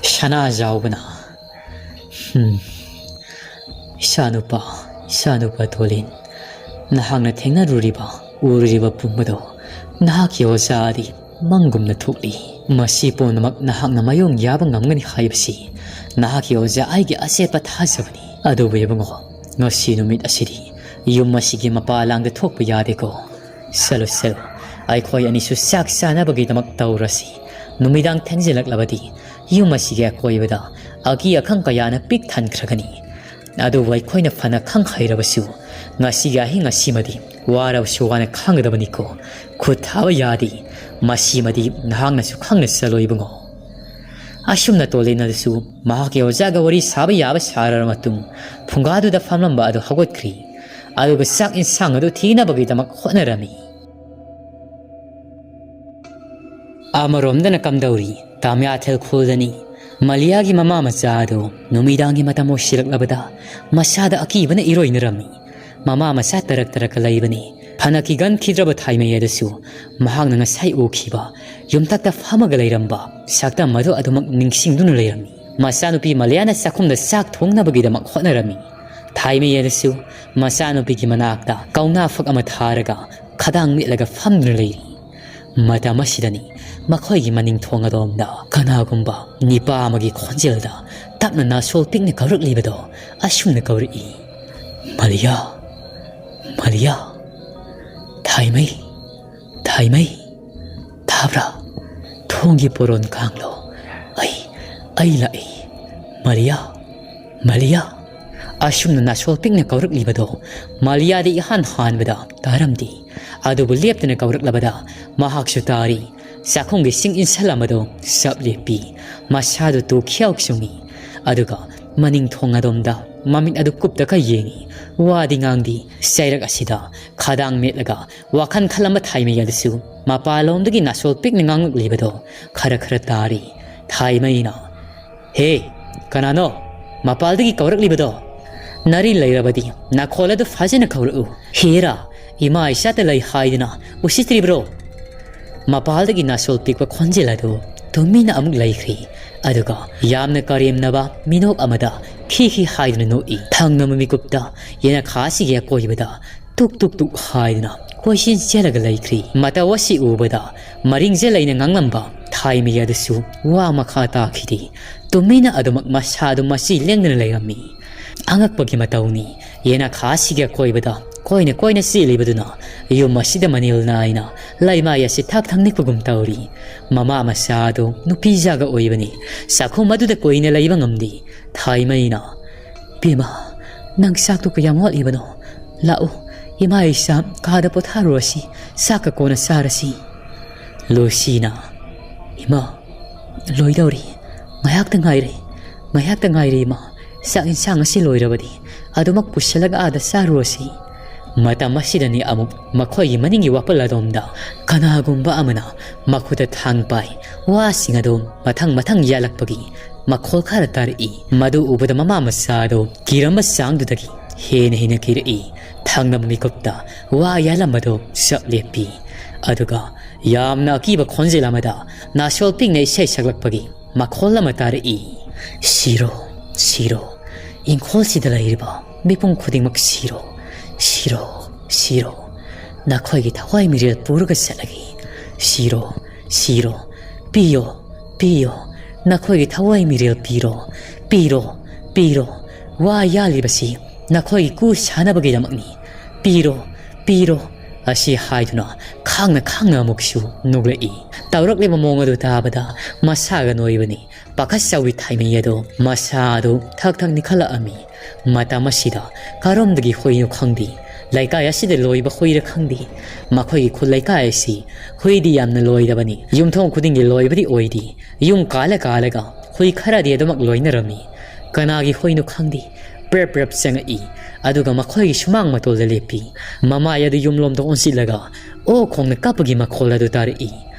ꯁꯅꯥꯖꯥꯎꯕꯅ, "ꯍꯝ, ꯏꯆꯥꯅꯨꯄꯥ, ꯏꯆꯥꯅꯨꯄꯥ ꯇꯣꯂꯦꯟ, ꯅꯍꯥꯛꯅ ꯊꯦꯡꯅꯔꯨꯔꯤꯕ, ꯎꯔꯨꯔꯤꯕ ꯄꯨꯝꯕꯗꯣ ꯅꯍꯥꯛꯀꯤ ꯑꯣꯖꯥꯗꯤ ꯃꯪꯒꯨꯝꯅ ꯊꯣꯛꯂꯤ꯫ ꯃꯁꯤ ꯄꯨꯝꯅꯃꯛ ꯅꯍꯥꯛꯅ ꯃꯌꯣꯡ ꯌꯥꯕ ꯉꯝꯒꯅꯤ ꯍꯥꯏꯕꯁꯤ ꯅꯍꯥꯛꯀꯤ ꯑꯣꯖꯥ ꯑꯩꯒꯤ ꯑꯆꯦꯠꯄ ꯊꯥꯖꯕꯅꯤ꯫ ꯑꯗꯨꯕꯨ ꯏꯕꯨꯡꯉꯣ, ꯉꯁꯤ ꯅꯨꯃꯤꯠ ꯑꯁꯤꯗꯤ ꯌꯨꯝ ꯑꯁꯤꯒꯤ ꯃꯄꯥꯂꯥꯡꯗ ꯊꯣꯛꯄ ꯌꯥꯗꯦꯀꯣ꯫ ꯆꯠꯂꯨ, ꯆꯠꯂꯨ, ꯑꯩꯈꯣꯏ ꯑꯅꯤꯁꯨ ꯆꯥꯛ ꯆꯥꯅꯕꯒꯤꯗꯃꯛ ꯇꯧꯔꯁꯤ꯫ ꯅꯨꯃꯤꯗꯥꯡ ꯊꯦꯡꯖꯤꯜꯂꯛꯂꯕꯗꯤ ꯌꯨꯝ ꯑꯁꯤꯒꯤ ꯑꯀꯣꯏꯕꯗ ꯑꯀꯤ ꯑꯈꯪ ꯀꯌꯥꯅ ꯄꯤꯛ ꯊꯟꯈ꯭ꯔꯒꯅꯤ꯫ ꯑꯗꯨꯕꯨ ꯑꯩꯈꯣꯏꯅ ꯐꯅ ꯈꯪ ꯍꯩꯔꯕꯁꯨ ꯉꯁꯤꯒꯤ ꯑꯍꯤꯡ ꯑꯁꯤꯃꯗꯤ ꯋꯥꯔꯕꯁꯨ ꯋꯥꯅ ꯈꯥꯡꯒꯗꯕꯅꯤꯀꯣ꯫ ꯈꯨꯠ ꯊꯥꯕ ꯌꯥꯗꯦ꯫ ꯃꯁꯤꯃꯗꯤ ꯅꯍꯥꯛꯅꯁꯨ ꯈꯪꯅ ꯆꯠꯂꯣ ꯏꯕꯨꯡꯉꯣ꯫" ꯑꯁꯨꯝꯅ ꯇꯣꯂꯤꯟ ꯑꯗꯨꯁꯨ ꯃꯍꯥꯛꯀꯤ ꯑꯣꯖꯥꯒ ꯋꯥꯔꯤ ꯁꯥꯕ ꯌꯥꯕ ꯁꯥꯔꯕ ꯃꯇꯨꯡ ꯐꯨꯡꯒꯥꯗꯨꯗ ꯐꯝꯂꯝꯕ ꯑꯗꯨ ꯍꯧꯒꯠꯈ꯭ꯔꯤ꯫ ꯑꯗꯨꯒ ꯆꯥꯛ ꯏꯟꯁꯥꯡ ꯑꯗꯨ ꯊꯤꯅꯕꯒꯤꯗꯃꯛ ꯍꯣꯠꯅꯔꯝꯃꯤ꯫ ꯑꯃꯔꯣꯝꯗꯅ ꯀꯝꯗꯧꯔꯤ, ꯇꯥꯃꯤꯌꯥꯊꯦꯜ ꯈꯨꯜꯗꯅꯤ꯫ ꯃꯂꯤꯌꯥꯒꯤ ꯃꯃꯥ ꯃꯆꯥ ꯑꯗꯨ ꯅꯨꯃꯤꯗꯥꯡꯒꯤ ꯃꯇꯝ ꯑꯣꯏꯁꯤꯜꯂꯛꯂꯕꯗ ꯃꯁꯥꯗ ꯑꯀꯤꯕꯅ ꯏꯔꯣꯏꯅꯔꯝꯃꯤ꯫ ꯃꯃꯥ ꯃꯆꯥ ꯇꯔꯛ ꯇꯔꯛꯀ ꯂꯩꯕꯅꯤ꯫ ꯐꯅ ꯀꯤꯒꯟꯈꯤꯗ꯭ꯔꯕ ꯊꯥꯏꯃꯩ ꯑꯗꯨꯁꯨ ꯃꯍꯥꯛꯅ ꯉꯁꯥꯏ ꯎꯈꯤꯕ ꯌꯨꯝꯊꯛꯇ ꯐꯝꯃꯒ ꯂꯩꯔꯝꯕ ꯁꯛꯇꯝ ꯑꯗꯨ ꯑꯗꯨꯃꯛ ꯅꯤꯡꯁꯤꯡꯗꯨꯅ ꯂꯩꯔꯝꯃꯤ꯫ ꯃꯆꯥꯅꯨꯄꯤ ꯃꯂꯤꯌꯥꯅ ꯆꯥꯛꯈꯨꯝꯗ ꯆꯥꯛ ꯊꯣꯡꯅꯕꯒꯤꯗꯃꯛ ꯍꯣꯠꯅꯔꯝꯃꯤ꯫ ꯊꯥꯏꯃꯩ ꯑꯗꯨꯁꯨ ꯃꯆꯥꯅꯨꯄꯤꯒꯤ ꯃꯅꯥꯛꯇ ꯀꯧꯅꯥ ꯐꯛ ꯑꯃ ꯊꯥꯔꯒ ꯈꯗꯥꯡ ꯃꯦꯠꯂꯒ ꯐꯝꯗꯨꯅ ꯂꯩꯔꯤ꯫ ꯃꯇꯝ ꯑꯁꯤꯗꯅꯤ ꯃꯈꯣꯏꯒꯤ ꯃꯅꯤꯡ ꯊꯣꯡ ꯑꯗꯣꯝꯗ ꯀꯅꯥꯒꯨꯝꯕ ꯅꯤꯄꯥ ꯑꯃꯒꯤ ꯈꯣꯟꯖꯦꯜꯗ ꯇꯞꯅ ꯅꯥꯁꯣꯜ ꯄꯤꯛꯅ ꯀꯧꯔꯛꯂꯤꯕꯗꯣ ꯑꯁꯨꯝꯅ ꯀꯧꯔꯛꯏ, "ꯃꯂꯤꯌꯥ, ꯃꯂꯤꯌꯥ, ꯊꯥꯏꯃꯩ, ꯊꯥꯏꯃꯩ, ꯇꯥꯕ꯭ꯔꯥ? ꯊꯣꯡꯒꯤ ꯄꯣꯔꯣꯟ ꯀꯥꯡꯂꯣ? ꯑꯩ, ꯑꯩ ꯂꯥꯛꯏ, ꯃꯂꯤꯌꯥ, ꯃꯂꯤꯌꯥ"꯫ ꯑꯁꯨꯝꯅ ꯅꯥꯁꯣꯜ ꯄꯤꯛꯅ ꯀꯧꯔꯛꯂꯤꯕꯗꯣ ꯃꯂꯤꯌꯥꯗꯤ ꯏꯍꯥꯟ ꯍꯥꯟꯕꯗ ꯇꯥꯔꯝꯗꯦ꯫ ꯑꯗꯨꯕꯨ ꯂꯦꯞꯇꯅ ꯀꯧꯔꯛꯂꯕꯗ ꯃꯍꯥꯛꯁꯨ ꯇꯥꯔꯤ꯫ ꯆꯥꯛꯈꯨꯝꯒꯤ ꯁꯤꯡ ꯏꯟꯁꯜꯂꯝꯕꯗꯣ ꯆꯞ ꯂꯦꯞꯄꯤ꯫ ꯃꯁꯥꯗꯨ ꯇꯨꯈꯤꯌꯥꯎ ꯆꯨꯡꯉꯤ꯫ ꯑꯗꯨꯒ ꯃꯅꯤꯡ ꯊꯣꯡ ꯑꯗꯣꯝꯗ ꯃꯃꯤꯠ ꯑꯗꯨ ꯀꯨꯞꯇꯒ ꯌꯦꯡꯉꯤ꯫ ꯋꯥꯗꯤ ꯉꯥꯡꯗꯦ꯫ ꯆꯩꯔꯛ ꯑꯁꯤꯗ ꯈꯗꯥꯡ ꯃꯦꯠꯂꯒ ꯋꯥꯈꯜ ꯈꯜꯂꯝꯕ ꯊꯥꯏꯃꯩ ꯑꯗꯨꯁꯨ ꯃꯄꯥꯟꯂꯣꯝꯗꯒꯤ ꯅꯥꯁꯣꯜ ꯄꯤꯛꯅ ꯉꯥꯡꯂꯛꯂꯤꯕꯗꯣ ꯈꯔ ꯈꯔ ꯇꯥꯔꯤ꯫ ꯊꯥꯏꯃꯩꯅ, "ꯍꯦ, ꯀꯅꯥꯅꯣ ꯃꯄꯥꯜꯗꯒꯤ ꯀꯧꯔꯛꯂꯤꯕꯗꯣ? ꯅꯔꯤ ꯂꯩꯔꯕꯗꯤ ꯅꯈꯣꯜ ꯑꯗꯨ ꯐꯖꯅ ꯀꯧꯔꯛꯎ꯫ ꯍꯦꯔꯥ, ꯏꯃꯥ ꯏꯆꯥꯇ ꯂꯩ ꯍꯥꯏꯗꯨꯅ ꯎꯁꯤꯠꯇ꯭ꯔꯤꯕ꯭ꯔꯣ?" ꯃꯄꯥꯜꯗꯒꯤ ꯅꯥꯁꯣꯜ ꯄꯤꯛꯄ ꯈꯣꯟꯖꯦꯜ ꯑꯗꯨ ꯇꯨꯃꯤꯟꯅ ꯑꯃꯨꯛ ꯂꯩꯈ꯭ꯔꯤ꯫ ꯑꯗꯨꯒ ꯌꯥꯝꯅ ꯀꯔꯦꯝꯅꯕ ꯃꯤꯅꯣꯛ ꯑꯃꯗ ꯈꯤ ꯈꯤ ꯍꯥꯏꯗꯨꯅ ꯅꯣꯛꯏ꯫ ꯊꯪꯅꯕ ꯃꯤꯀꯨꯞꯇ ꯌꯦꯅꯈꯥ ꯑꯁꯤꯒꯤ ꯑꯀꯣꯏꯕꯗ ꯇꯨꯛ ꯇꯨꯛ ꯇꯨꯛ ꯍꯥꯏꯗꯨꯅ ꯀꯣꯏꯆꯦꯟ ꯆꯦꯜꯂꯒ ꯂꯩꯈ꯭ꯔꯤ꯫ ꯃꯇꯧ ꯑꯁꯤ ꯎꯕꯗ ꯃꯔꯤꯡꯖꯦꯜ ꯂꯩꯅ ꯉꯥꯡꯂꯝꯕ ꯊꯥꯏꯃꯩ ꯑꯗꯨꯁꯨ ꯋꯥ ꯃꯈꯥ ꯇꯥꯈꯤꯗꯦ꯫ ꯇꯨꯃꯤꯟꯅ ꯑꯗꯨꯃꯛ ꯃꯁꯥꯗꯨ ꯃꯆꯤ ꯂꯦꯡꯗꯅ ꯂꯩꯔꯝꯃꯤ꯫ ꯑꯉꯛꯄꯒꯤ ꯃꯇꯧꯅꯤ꯫ ꯌꯦꯅꯈꯥ ꯑꯁꯤꯒꯤ ꯑꯀꯣꯏꯕꯗ ꯀꯣꯏꯅ ꯀꯣꯏꯅ ꯆꯦꯜꯂꯤꯕꯗꯨꯅ ꯌꯨꯝ ꯑꯁꯤꯗ ꯃꯅꯤꯜ ꯅꯥꯏꯅ ꯂꯩꯃꯥꯏ ꯑꯁꯤ ꯊꯛ ꯊꯛ ꯅꯤꯛꯄꯒꯨꯝ ꯇꯧꯔꯤ꯫ ꯃꯃꯥ ꯃꯆꯥ ꯑꯗꯨ ꯅꯨꯄꯤꯖꯥꯒ ꯑꯣꯏꯕꯅꯤ꯫ ꯆꯥꯛꯈꯨꯝ ꯑꯗꯨꯗ ꯀꯨꯏꯅ ꯂꯩꯕ ꯉꯝꯗꯦ꯫ ꯊꯥꯏꯃꯩꯅ, "ꯕꯦꯝꯃ, ꯅꯪ ꯆꯥꯛꯇꯨ ꯀꯌꯥꯝ ꯋꯥꯠꯂꯤꯕꯅꯣ? ꯂꯥꯛꯎ, ꯏꯃꯥ ꯏꯆꯥ ꯀꯥꯗ ꯄꯣꯊꯥꯔꯨꯔꯁꯤ, ꯆꯥꯛꯀ ꯀꯣꯟꯅ ꯆꯥꯔꯁꯤ"꯫ ꯂꯨꯁꯤꯅ, "ꯏꯃꯥ, ꯂꯣꯏꯗꯧꯔꯤ, "ꯉꯥꯏꯍꯥꯛꯇ ꯉꯥꯏꯔꯦ, ꯉꯥꯏꯍꯥꯛꯇ ꯉꯥꯏꯔꯦ, ꯏꯃꯥ꯫ ꯆꯥꯛ ꯏꯟꯁꯥꯡ ꯑꯁꯤ ꯂꯣꯏꯔꯕꯗꯤ ꯑꯗꯨꯃꯛ ꯄꯨꯁꯤꯜꯂꯒ ꯑꯥꯗ ꯆꯥꯔꯨꯔꯁꯤ꯫" ꯃꯇꯝ ꯑꯁꯤꯗꯅꯤ ꯑꯃꯨꯛ ꯃꯈꯣꯏꯒꯤ ꯃꯅꯤꯡꯒꯤ ꯋꯥꯄꯜ ꯑꯗꯣꯝꯗ ꯀꯅꯥꯒꯨꯝꯕ ꯑꯃꯅ ꯃꯈꯨꯠꯇ ꯊꯥꯡ ꯄꯥꯏ ꯋꯥꯁꯤꯡ ꯑꯗꯨ ꯃꯊꯪ ꯃꯊꯪ ꯌꯥꯜꯂꯛꯄꯒꯤ ꯃꯈꯣꯜ ꯈꯔ ꯇꯥꯔꯛꯏ꯫ ꯃꯗꯨ ꯎꯕꯗ ꯃꯃꯥ ꯃꯆꯥ ꯑꯗꯨ ꯀꯤꯔꯝꯕ ꯆꯥꯡꯗꯨꯗꯒꯤ ꯍꯦꯟꯅ ꯍꯦꯟꯅ ꯀꯤꯔꯛꯏ꯫ ꯊꯪꯅꯕ ꯃꯤꯀꯨꯞꯇ ꯋꯥ ꯌꯥꯜꯂꯝꯕꯗꯨ ꯆꯞ ꯂꯦꯞꯄꯤ꯫ ꯑꯗꯨꯒ ꯌꯥꯝꯅ ꯑꯀꯤꯕ ꯈꯣꯟꯖꯦꯜ ꯑꯃꯗ ꯅꯥꯁꯣꯜ ꯄꯤꯛꯅ ꯏꯁꯩ ꯁꯛꯂꯛꯄꯒꯤ ꯃꯈꯣꯜ ꯑꯃ ꯇꯥꯔꯛꯏ꯫ "ꯁꯤꯔꯣ, ꯁꯤꯔꯣ, ꯏꯪꯈꯣꯜꯁꯤꯗ ꯂꯩꯔꯤꯕ ꯃꯤꯄꯨꯝ ꯈꯨꯗꯤꯡꯃꯛ ꯁꯤꯔꯣ, ꯁꯤꯔꯣ, ꯁꯤꯔꯣ꯫ ꯅꯈꯣꯏꯒꯤ ꯊꯋꯥꯏ ꯃꯤꯔꯦꯜ ꯄꯨꯔꯒ ꯆꯠꯂꯒꯦ꯫ ꯁꯤꯔꯣ, ꯁꯤꯔꯣ, ꯄꯤꯌꯣ, ꯄꯤꯌꯣ, ꯅꯈꯣꯏꯒꯤ ꯊꯋꯥꯏ ꯃꯤꯔꯦꯜ ꯄꯤꯔꯣ, ꯄꯤꯔꯣ, ꯄꯤꯔꯣ꯫ ꯋꯥ ꯌꯥꯜꯂꯤꯕꯁꯤ ꯅꯈꯣꯏꯒꯤ ꯀꯨ ꯁꯥꯅꯕꯒꯤꯗꯃꯛꯅꯤ꯫ ꯄꯤꯔꯣ, ꯄꯤꯔꯣ꯫" ꯑꯁꯤ ꯍꯥꯏꯗꯨꯅ ꯈꯥꯡꯅ ꯈꯥꯡꯅ ꯑꯃꯨꯛꯁꯨ ꯅꯣꯛꯂꯛꯏ꯫ ꯇꯧꯔꯛꯂꯤꯕ ꯃꯑꯣꯡ ꯑꯗꯨ ꯇꯥꯕꯗ ꯃꯁꯥꯒ ꯅꯣꯏꯕꯅꯤ ꯄꯥꯈꯠꯆꯕꯤ ꯊꯥꯏꯃꯩ ꯑꯗꯣ ꯃꯁꯥ ꯑꯗꯨ ꯊꯛ ꯊꯛ ꯅꯤꯛꯈꯠꯂꯛꯑꯝꯃꯤ꯫ ꯃꯇꯝ ꯑꯁꯤꯗ ꯀꯔꯣꯝꯗꯒꯤ ꯍꯨꯏꯅꯣ ꯈꯪꯗꯦ, ꯂꯩꯀꯥꯏ ꯑꯁꯤꯗ ꯂꯣꯏꯕ ꯍꯨꯏꯔ ꯈꯪꯗꯦ, ꯃꯈꯣꯏꯒꯤ ꯈꯨꯜ ꯂꯩꯀꯥꯏ ꯑꯁꯤ ꯍꯨꯏꯗꯤ ꯌꯥꯝꯅ ꯂꯣꯏꯗꯕꯅꯤ꯫ ꯌꯨꯝꯊꯣꯡ ꯈꯨꯗꯤꯡꯒꯤ ꯂꯣꯏꯕꯗꯤ ꯑꯣꯏꯗꯦ꯫ ꯌꯨꯝ ꯀꯥꯜꯂ ꯀꯥꯜꯂꯒ ꯍꯨꯏ ꯈꯔꯗꯤ ꯑꯗꯨꯃꯛ ꯂꯣꯏꯅꯔꯝꯃꯤ꯫ ꯀꯅꯥꯒꯤ ꯍꯨꯏꯅꯣ ꯈꯪꯗꯦ, ꯄ꯭ꯔꯞ ꯄ꯭ꯔꯞ ꯆꯪꯉꯛꯏ꯫ ꯑꯗꯨꯒ ꯃꯈꯣꯏꯒꯤ ꯁꯨꯃꯥꯡ ꯃꯇꯣꯜꯗ ꯂꯦꯞꯄꯤ꯫ ꯃꯃꯥꯏ ꯑꯗꯨ ꯌꯨꯝꯂꯣꯝꯗ ꯑꯣꯟꯁꯤꯜꯂꯒ ꯑꯣ ꯈꯣꯡꯅ ꯀꯞꯄꯒꯤ ꯃꯈꯣꯜ ꯑꯗꯨ ꯇꯥꯔꯛꯏ꯫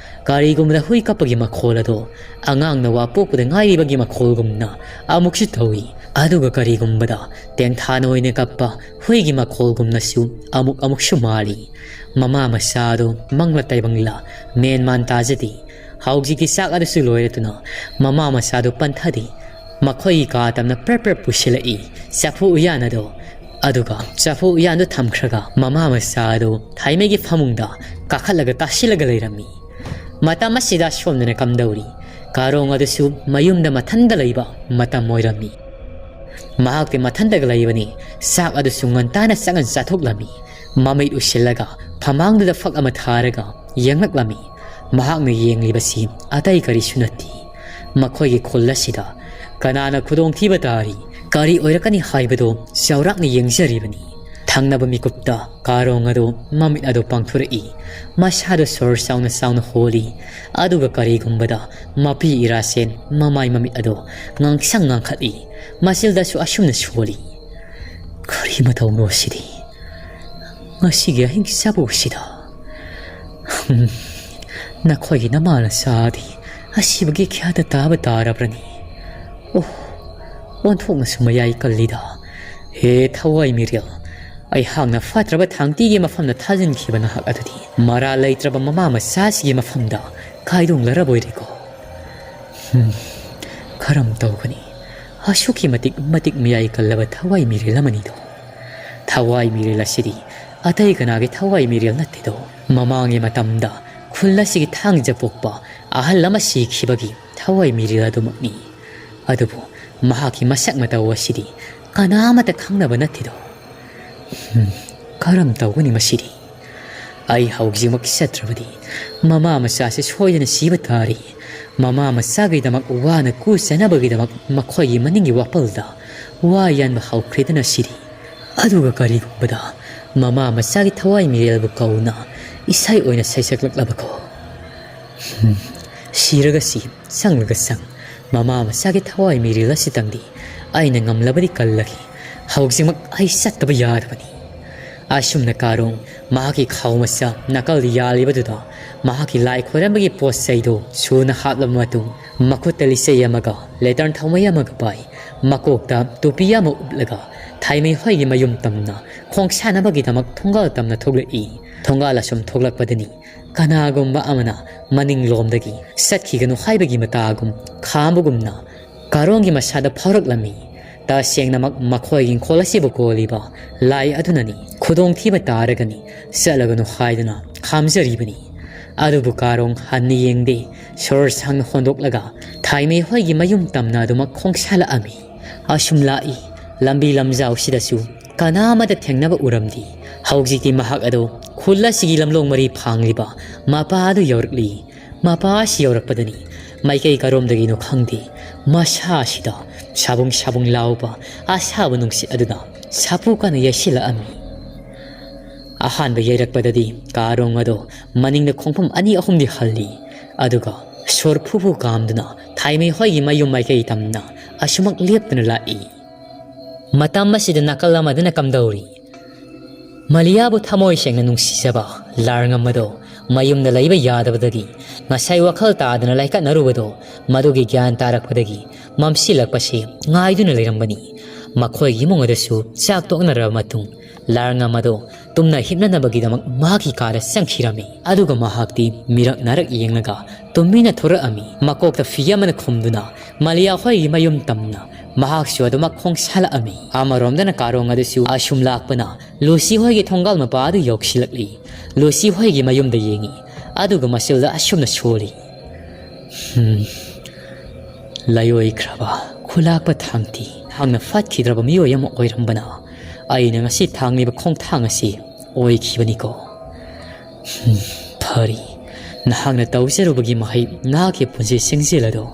ꯀꯔꯤꯒꯨꯝꯕꯗ ꯍꯨꯏ ꯀꯞꯄꯒꯤ ꯃꯈꯣꯜ ꯑꯗꯣ ꯑꯉꯥꯡ ꯅꯋꯥ ꯄꯣꯛꯄꯗ ꯉꯥꯏꯔꯤꯕꯒꯤ ꯃꯈꯣꯜꯒꯨꯝꯅ ꯑꯃꯨꯛꯁꯨ ꯇꯧꯏ꯫ ꯑꯗꯨꯒ ꯀꯔꯤꯒꯨꯝꯕꯗ ꯇꯦꯡꯊꯥꯅ ꯑꯣꯏꯅ ꯀꯞꯄ ꯍꯨꯏꯒꯤ ꯃꯈꯣꯜꯒꯨꯝꯅꯁꯨ ꯑꯃꯨꯛ ꯑꯃꯨꯛꯁꯨ ꯃꯥꯜꯂꯤ꯫ ꯃꯃꯥ ꯃꯆꯥ ꯑꯗꯨ ꯃꯪꯂ ꯇꯥꯏꯕꯪꯂ ꯃꯦꯟ ꯃꯥꯟ ꯇꯥꯖꯗꯦ꯫ ꯍꯧꯖꯤꯛꯇꯤ ꯆꯥꯛ ꯑꯗꯨꯁꯨ ꯂꯣꯏꯔꯗꯨꯅ ꯃꯃꯥ ꯃꯆꯥꯗꯨ ꯄꯟꯊꯗꯦ꯫ ꯃꯈꯣꯏꯒꯤ ꯀꯥ ꯇꯝꯅ ꯄ꯭ꯔꯞ ꯄ꯭ꯔꯞ ꯄꯨꯁꯤꯜꯂꯛꯏ ꯆꯐꯨ ꯎꯌꯥꯟ ꯑꯗꯣ꯫ ꯑꯗꯨꯒ ꯆꯐꯨ ꯎꯌꯥꯟꯗꯨ ꯊꯝꯈ꯭ꯔꯒ ꯃꯃꯥ ꯃꯆꯥ ꯑꯗꯨ ꯊꯥꯏꯃꯩꯒꯤ ꯐꯃꯨꯡꯗ ꯀꯥꯈꯠꯂꯒ ꯇꯥꯁꯤꯜꯂꯒ ꯂꯩꯔꯝꯃꯤ꯫ ꯃꯇꯝ ꯑꯁꯤꯗ ꯁꯣꯝꯗꯅ ꯀꯝꯗꯧꯔꯤ? ꯀꯥꯔꯣꯡ ꯑꯗꯨꯁꯨ ꯃꯌꯨꯝꯗ ꯃꯊꯟꯗ ꯂꯩꯕ ꯃꯇꯝ ꯑꯣꯏꯔꯝꯃꯤ꯫ ꯃꯍꯥꯛꯇꯤ ꯃꯊꯟꯇꯒ ꯂꯩꯕꯅꯤ꯫ ꯆꯥꯛ ꯑꯗꯨꯁꯨ ꯉꯟꯇꯥꯅ ꯆꯪꯉꯟ ꯆꯥꯊꯣꯛꯂꯝꯃꯤ꯫ ꯃꯃꯤꯠ ꯎꯏꯁꯤꯜꯂꯒ ꯐꯃꯥꯡꯗꯨꯗ ꯐꯛ ꯑꯃ ꯊꯥꯔꯒ ꯌꯦꯡꯂꯛꯂꯝꯃꯤ꯫ ꯃꯍꯥꯛꯅ ꯌꯦꯡꯂꯤꯕꯁꯤ ꯑꯇꯩ ꯀꯔꯤꯁꯨ ꯅꯠꯇꯦ꯫ ꯃꯈꯣꯏꯒꯤ ꯈꯨꯜ ꯑꯁꯤꯗ ꯀꯅꯥꯅ ꯈꯨꯗꯣꯡꯊꯤꯕ ꯇꯥꯔꯤ, ꯀꯔꯤ ꯑꯣꯏꯔꯛꯀꯅꯤ ꯍꯥꯏꯕꯗꯨ ꯆꯥꯎꯔꯥꯛꯅ ꯌꯦꯡꯖꯔꯤꯕꯅꯤ꯫ ꯊꯪꯅꯕ ꯃꯤꯀꯨꯞꯇ ꯀꯥꯔꯣꯡ ꯑꯗꯨ ꯃꯃꯤꯠ ꯑꯗꯨ ꯄꯥꯡꯊꯣꯔꯛꯏ꯫ ꯃꯁꯥꯗꯨ ꯁꯣꯔ ꯆꯥꯎꯅ ꯆꯥꯎꯅ ꯍꯣꯜꯂꯤ꯫ ꯑꯗꯨꯒ ꯀꯔꯤꯒꯨꯝꯕꯗ ꯃꯄꯤ ꯏꯔꯥꯁꯦꯟ ꯃꯃꯥꯏ ꯃꯃꯤꯠ ꯑꯗꯨ ꯉꯥꯡꯁꯪ ꯉꯥꯡꯈꯠꯂꯤ꯫ ꯃꯆꯤꯜꯗꯁꯨ ꯑꯁꯨꯝꯅ ꯁꯣꯜꯂꯤ, "ꯀꯔꯤ ꯃꯇꯧꯅꯣ ꯁꯤꯗꯤ? ꯉꯁꯤꯒꯤ ꯑꯍꯤꯡ ꯆꯥꯕꯧꯁꯤꯗ꯫ ꯍꯝ, ꯅꯈꯣꯏꯒꯤ ꯅꯃꯥꯅ ꯆꯥꯗꯤ ꯑꯁꯤꯕꯒꯤ ꯈ꯭ꯌꯥꯗ ꯇꯥꯕ ꯇꯥꯔꯕ꯭ꯔꯅꯤ? ꯑꯣ, ꯑꯣꯟꯊꯣꯛꯅꯁꯨ ꯃꯌꯥꯏ ꯀꯜꯂꯤꯗ꯫ ꯍꯦ ꯊꯋꯥꯏ ꯃꯤꯔꯦꯜ, ꯑꯩꯍꯥꯛꯅ ꯐꯠꯇ꯭ꯔꯕ ꯊꯥꯡꯇꯤꯒꯤ ꯃꯐꯝꯗ ꯊꯥꯖꯤꯟꯈꯤꯕ ꯅꯍꯥꯛ ꯑꯗꯨꯗꯤ ꯃꯔꯥ ꯂꯩꯇ꯭ꯔꯕ ꯃꯃꯥ ꯃꯆꯥꯁꯤꯒꯤ ꯃꯐꯝꯗ ꯀꯥꯏꯗꯣꯡꯂꯔꯕꯣꯏꯔꯦꯀꯣ?" ꯍꯝ, ꯀꯔꯝ ꯇꯧꯒꯅꯤ? ꯑꯁꯨꯛꯀꯤ ꯃꯇꯤꯛ, ꯃꯇꯤꯛ ꯃꯌꯥꯏ ꯀꯜꯂꯕ ꯊꯋꯥꯏ ꯃꯤꯔꯦꯜ ꯑꯃꯅꯤꯗꯣ꯫ ꯊꯋꯥꯏ ꯃꯤꯔꯦꯜ ꯑꯁꯤꯗꯤ ꯑꯇꯩ ꯀꯅꯥꯒꯤ ꯊꯋꯥꯏ ꯃꯤꯔꯦꯜ ꯅꯠꯇꯦꯗꯣ꯫ ꯃꯃꯥꯡꯒꯤ ꯃꯇꯝꯗ ꯈꯨꯜ ꯑꯁꯤꯒꯤ ꯊꯥꯡꯖ ꯄꯣꯛꯄ ꯑꯍꯜ ꯑꯃ ꯁꯤꯈꯤꯕꯒꯤ ꯊꯋꯥꯏ ꯃꯤꯔꯦꯜ ꯑꯗꯨꯃꯛꯅꯤ꯫ ꯑꯗꯨꯕꯨ ꯃꯍꯥꯛꯀꯤ ꯃꯁꯛ ꯃꯇꯧ ꯑꯁꯤꯗꯤ ꯀꯅꯥ ꯑꯃꯠꯇ ꯈꯪꯅꯕ ꯅꯠꯇꯦꯗꯣ꯫ ꯍꯝ, ꯀꯔꯝ ꯇꯧꯒꯅꯤ ꯃꯁꯤꯗꯤ? ꯑꯩ ꯍꯧꯖꯤꯛꯃꯛ ꯆꯠꯇ꯭ꯔꯕꯗꯤ ꯃꯃꯥ ꯃꯆꯥꯁꯦ ꯁꯣꯏꯗꯅ ꯁꯤꯕ ꯇꯥꯔꯤ꯫ ꯃꯃꯥ ꯃꯆꯥꯒꯤꯗꯃꯛ ꯋꯥꯅ ꯀꯨ ꯆꯅꯕꯒꯤꯗꯃꯛ ꯃꯈꯣꯏꯒꯤ ꯃꯅꯤꯡꯒꯤ ꯋꯥꯄꯜꯗ ꯋꯥ ꯌꯥꯟꯕ ꯍꯧꯈ꯭ꯔꯦꯗꯅ ꯁꯤꯗꯤ꯫ ꯑꯗꯨꯒ ꯀꯔꯤꯒꯨꯝꯕꯗ ꯃꯃꯥ ꯃꯆꯥꯒꯤ ꯊꯋꯥꯏ ꯃꯤꯔꯦꯜꯕꯨ ꯀꯧꯅ ꯏꯁꯩ ꯑꯣꯏꯅ ꯁꯩꯁꯛꯂꯛꯂꯕꯀꯣ? ꯍꯝ, ꯁꯤꯔꯒ ꯁꯤ, ꯆꯪꯂꯒ ꯆꯪ, ꯃꯃꯥ ꯃꯆꯥꯒꯤ ꯊꯋꯥꯏ ꯃꯤꯔꯦꯜ ꯑꯁꯤꯇꯪꯗꯤ ꯑꯩꯅ ꯉꯝꯂꯕꯗꯤ ꯀꯜꯂꯒꯦ꯫ ꯍꯧꯖꯤꯛꯃꯛ ꯑꯩ ꯆꯠꯇꯕ ꯌꯥꯗꯕꯅꯤ꯫ ꯑꯁꯨꯝꯅ ꯀꯥꯔꯣꯡ ꯃꯍꯥꯛꯀꯤ ꯈꯥꯎ ꯃꯆꯥ ꯅꯥꯀꯜꯗ ꯌꯥꯜꯂꯤꯕꯗꯨꯗ ꯃꯍꯥꯛꯀꯤ ꯂꯥꯏ ꯈꯣꯏꯔꯝꯕꯒꯤ ꯄꯣꯠ ꯆꯩꯗꯨ ꯁꯨꯅ ꯍꯥꯞꯂꯕ ꯃꯇꯨꯡ, ꯃꯈꯨꯠꯇ ꯂꯤꯆꯩ ꯑꯃꯒ ꯂꯦꯇꯔꯟ ꯊꯧꯃꯩ ꯑꯃꯒ ꯄꯥꯏ, ꯃꯀꯣꯛꯇ ꯇꯨꯄꯤ ꯑꯃ ꯎꯞꯂꯒ ꯊꯥꯏꯃꯩ ꯍꯣꯏꯒꯤ ꯃꯌꯨꯝ ꯇꯝꯅ ꯈꯣꯡꯁꯥꯟꯅꯕꯒꯤꯗꯃꯛ ꯊꯣꯡꯒꯥꯜ ꯇꯝꯅ ꯊꯣꯛꯂꯛꯏ꯫ ꯊꯣꯡꯒꯥꯜ ꯑꯁꯨꯝ ꯊꯣꯛꯂꯛꯄꯗꯅꯤ ꯀꯅꯥꯒꯨꯝꯕ ꯑꯃꯅ ꯃꯅꯤꯡꯂꯣꯝꯗꯒꯤ ꯆꯠꯈꯤꯒꯅꯨ ꯍꯥꯏꯕꯒꯤ ꯃꯇꯥꯒꯨꯝ ꯈꯥꯝꯕꯒꯨꯝꯅ ꯀꯥꯔꯣꯡꯒꯤ ꯃꯁꯥꯗ ꯐꯥꯎꯔꯛꯂꯝꯃꯤ꯫ ꯇꯁꯦꯡꯅꯃꯛ ꯃꯈꯣꯏꯒꯤ ꯏꯪꯈꯣꯜ ꯑꯁꯤꯕꯨ ꯀꯣꯜꯂꯤꯕ ꯂꯥꯏ ꯑꯗꯨꯅꯅꯤ꯫ ꯈꯨꯗꯣꯡꯊꯤꯕ ꯇꯥꯔꯒꯅꯤ ꯆꯠꯂꯒꯅꯨ ꯍꯥꯏꯗꯨꯅ ꯈꯥꯝꯖꯔꯤꯕꯅꯤ꯫ ꯑꯗꯨꯕꯨ ꯀꯥꯔꯣꯡ ꯍꯟꯅ ꯌꯦꯡꯗꯦ꯫ ꯁꯣꯔ ꯁꯥꯡꯅ ꯍꯣꯟꯗꯣꯛꯂꯒ ꯊꯥꯏꯃꯩ ꯍꯣꯏꯒꯤ ꯃꯌꯨꯝ ꯇꯝꯅ ꯑꯗꯨꯃꯛ ꯈꯣꯡꯁꯥꯜꯂꯛꯑꯝꯃꯤ꯫ ꯑꯁꯨꯝ ꯂꯥꯛꯏ꯫ ꯂꯝꯕꯤ ꯂꯝꯖꯥꯎꯁꯤꯗꯁꯨ ꯀꯅꯥ ꯑꯃꯠꯇ ꯊꯦꯡꯅꯕ ꯎꯔꯝꯗꯦ꯫ ꯍꯧꯖꯤꯛꯇꯤ ꯃꯍꯥꯛ ꯑꯗꯨ ꯈꯨꯜ ꯑꯁꯤꯒꯤ ꯂꯝꯂꯣꯡ ꯃꯔꯤ ꯐꯥꯡꯂꯤꯕ ꯃꯄꯥ ꯑꯗꯨ ꯌꯧꯔꯛꯂꯤ꯫ ꯃꯄꯥ ꯑꯁꯤ ꯌꯧꯔꯛꯄꯗꯅꯤ ꯃꯥꯏꯀꯩ ꯀꯔꯣꯝꯗꯒꯤꯅꯣ ꯈꯪꯗꯦ, ꯃꯁꯥ ꯑꯁꯤꯗ ꯁꯥꯕꯨꯡ ꯁꯥꯕꯨꯡ ꯂꯥꯎꯕ ꯑꯁꯥꯕ ꯅꯨꯡꯁꯤꯠ ꯑꯗꯨꯅ ꯁꯥꯐꯨ ꯀꯟꯅ ꯌꯩꯁꯤꯜꯂꯛꯑꯝꯃꯤ꯫ ꯑꯍꯥꯟꯕ ꯌꯩꯔꯛꯄꯗꯗꯤ ꯀꯥꯔꯣꯡ ꯑꯗꯣ ꯃꯅꯤꯡꯗ ꯈꯣꯡꯐꯝ ꯑꯅꯤ ꯑꯍꯨꯝꯗꯤ ꯍꯜꯂꯤ꯫ ꯑꯗꯨꯒ ꯁꯣꯔ ꯐꯨ ꯐꯨ ꯀꯥꯝꯗꯨꯅ ꯊꯥꯏꯃꯩ ꯍꯣꯏꯒꯤ ꯃꯌꯨꯝ ꯃꯥꯏꯀꯩ ꯇꯝꯅ ꯑꯁꯨꯃꯛ ꯂꯦꯞꯇꯨꯅ ꯂꯥꯛꯏ꯫ ꯃꯇꯝ ꯑꯁꯤꯗ ꯅꯥꯀꯜ ꯑꯃꯗꯅ ꯀꯝꯗꯧꯔꯤ? ꯃꯂꯤꯌꯥꯕꯨ ꯊꯃꯣꯏ ꯁꯦꯡꯅ ꯅꯨꯡꯁꯤꯖꯕ ꯂꯥꯔꯉꯝ ꯑꯗꯣ ꯃꯌꯨꯝꯗ ꯂꯩꯕ ꯌꯥꯗꯕꯗꯒꯤ ꯉꯁꯥꯏ ꯋꯥꯈꯜ ꯇꯥꯗꯅ ꯂꯥꯏꯀꯠꯅꯔꯨꯕꯗꯣ, ꯃꯗꯨꯒꯤ ꯒ꯭ꯌꯥꯟ ꯇꯥꯔꯛꯄꯗꯒꯤ ꯃꯝꯁꯤꯜꯂꯛꯄꯁꯤ ꯉꯥꯏꯗꯨꯅ ꯂꯩꯔꯝꯕꯅꯤ꯫ ꯃꯈꯣꯏꯒꯤ ꯏꯃꯨꯡ ꯑꯗꯨꯁꯨ ꯆꯥꯛ ꯇꯣꯛꯅꯔꯕ ꯃꯇꯨꯡ ꯂꯥꯔꯉꯝ ꯑꯗꯣ ꯇꯨꯝꯅ ꯍꯤꯞꯅꯅꯕꯒꯤꯗꯃꯛ ꯃꯍꯥꯛꯀꯤ ꯀꯥꯗ ꯆꯪꯈꯤꯔꯝꯃꯤ꯫ ꯑꯗꯨꯒ ꯃꯍꯥꯛꯇꯤ ꯃꯤꯔꯛ ꯅꯥꯔꯛ ꯌꯦꯡꯂꯒ ꯇꯨꯃꯤꯟꯅ ꯊꯣꯔꯛꯑꯝꯃꯤ꯫ ꯃꯀꯣꯛꯇ ꯐꯤ ꯑꯃꯅ ꯈꯨꯝꯗꯨꯅ ꯃꯂꯤꯌꯥ ꯍꯣꯏꯒꯤ ꯃꯌꯨꯝ ꯇꯝꯅ ꯃꯍꯥꯛꯁꯨ ꯑꯗꯨꯃꯛ ꯈꯣꯡꯁꯥꯜꯂꯛꯑꯝꯃꯤ꯫ ꯑꯃꯔꯣꯝꯗꯅ ꯀꯥꯔꯣꯡ ꯑꯗꯨꯁꯨ ꯑꯁꯨꯝ ꯂꯥꯛꯄꯅ ꯂꯨꯁꯤ ꯍꯣꯏꯒꯤ ꯊꯣꯡꯒꯥꯜ ꯃꯄꯥ ꯑꯗꯨ ꯌꯧꯁꯤꯜꯂꯛꯂꯤ꯫ ꯂꯨꯁꯤ ꯍꯣꯏꯒꯤ ꯃꯌꯨꯝꯗ ꯌꯦꯡꯉꯤ꯫ ꯑꯗꯨꯒ ꯃꯆꯤꯜꯗ ꯑꯁꯨꯝꯅ ꯁꯣꯜꯂꯤ꯫ "ꯍꯝ, ꯂꯥꯏꯑꯣꯏꯈ꯭ꯔꯕ ꯈꯨꯂꯥꯛꯄ ꯊꯥꯡꯇꯤ, ꯅꯍꯥꯛꯅ ꯐꯠꯈꯤꯗ꯭ꯔꯕ ꯃꯤꯑꯣꯏ ꯑꯃ ꯑꯣꯏꯔꯝꯕꯅ ꯑꯩꯅ ꯉꯁꯤ ꯊꯥꯡꯂꯤꯕ ꯈꯣꯡꯊꯥꯡ ꯑꯁꯤ ꯑꯣꯏꯈꯤꯕꯅꯤꯀꯣ꯫ ꯍꯝ, ꯐꯔꯤ, ꯅꯍꯥꯛꯅ ꯇꯧꯖꯔꯨꯕꯒꯤ ꯃꯍꯩ ꯅꯍꯥꯛꯀꯤ ꯄꯨꯟꯁꯤ ꯁꯤꯡꯖꯤꯜ ꯑꯗꯣ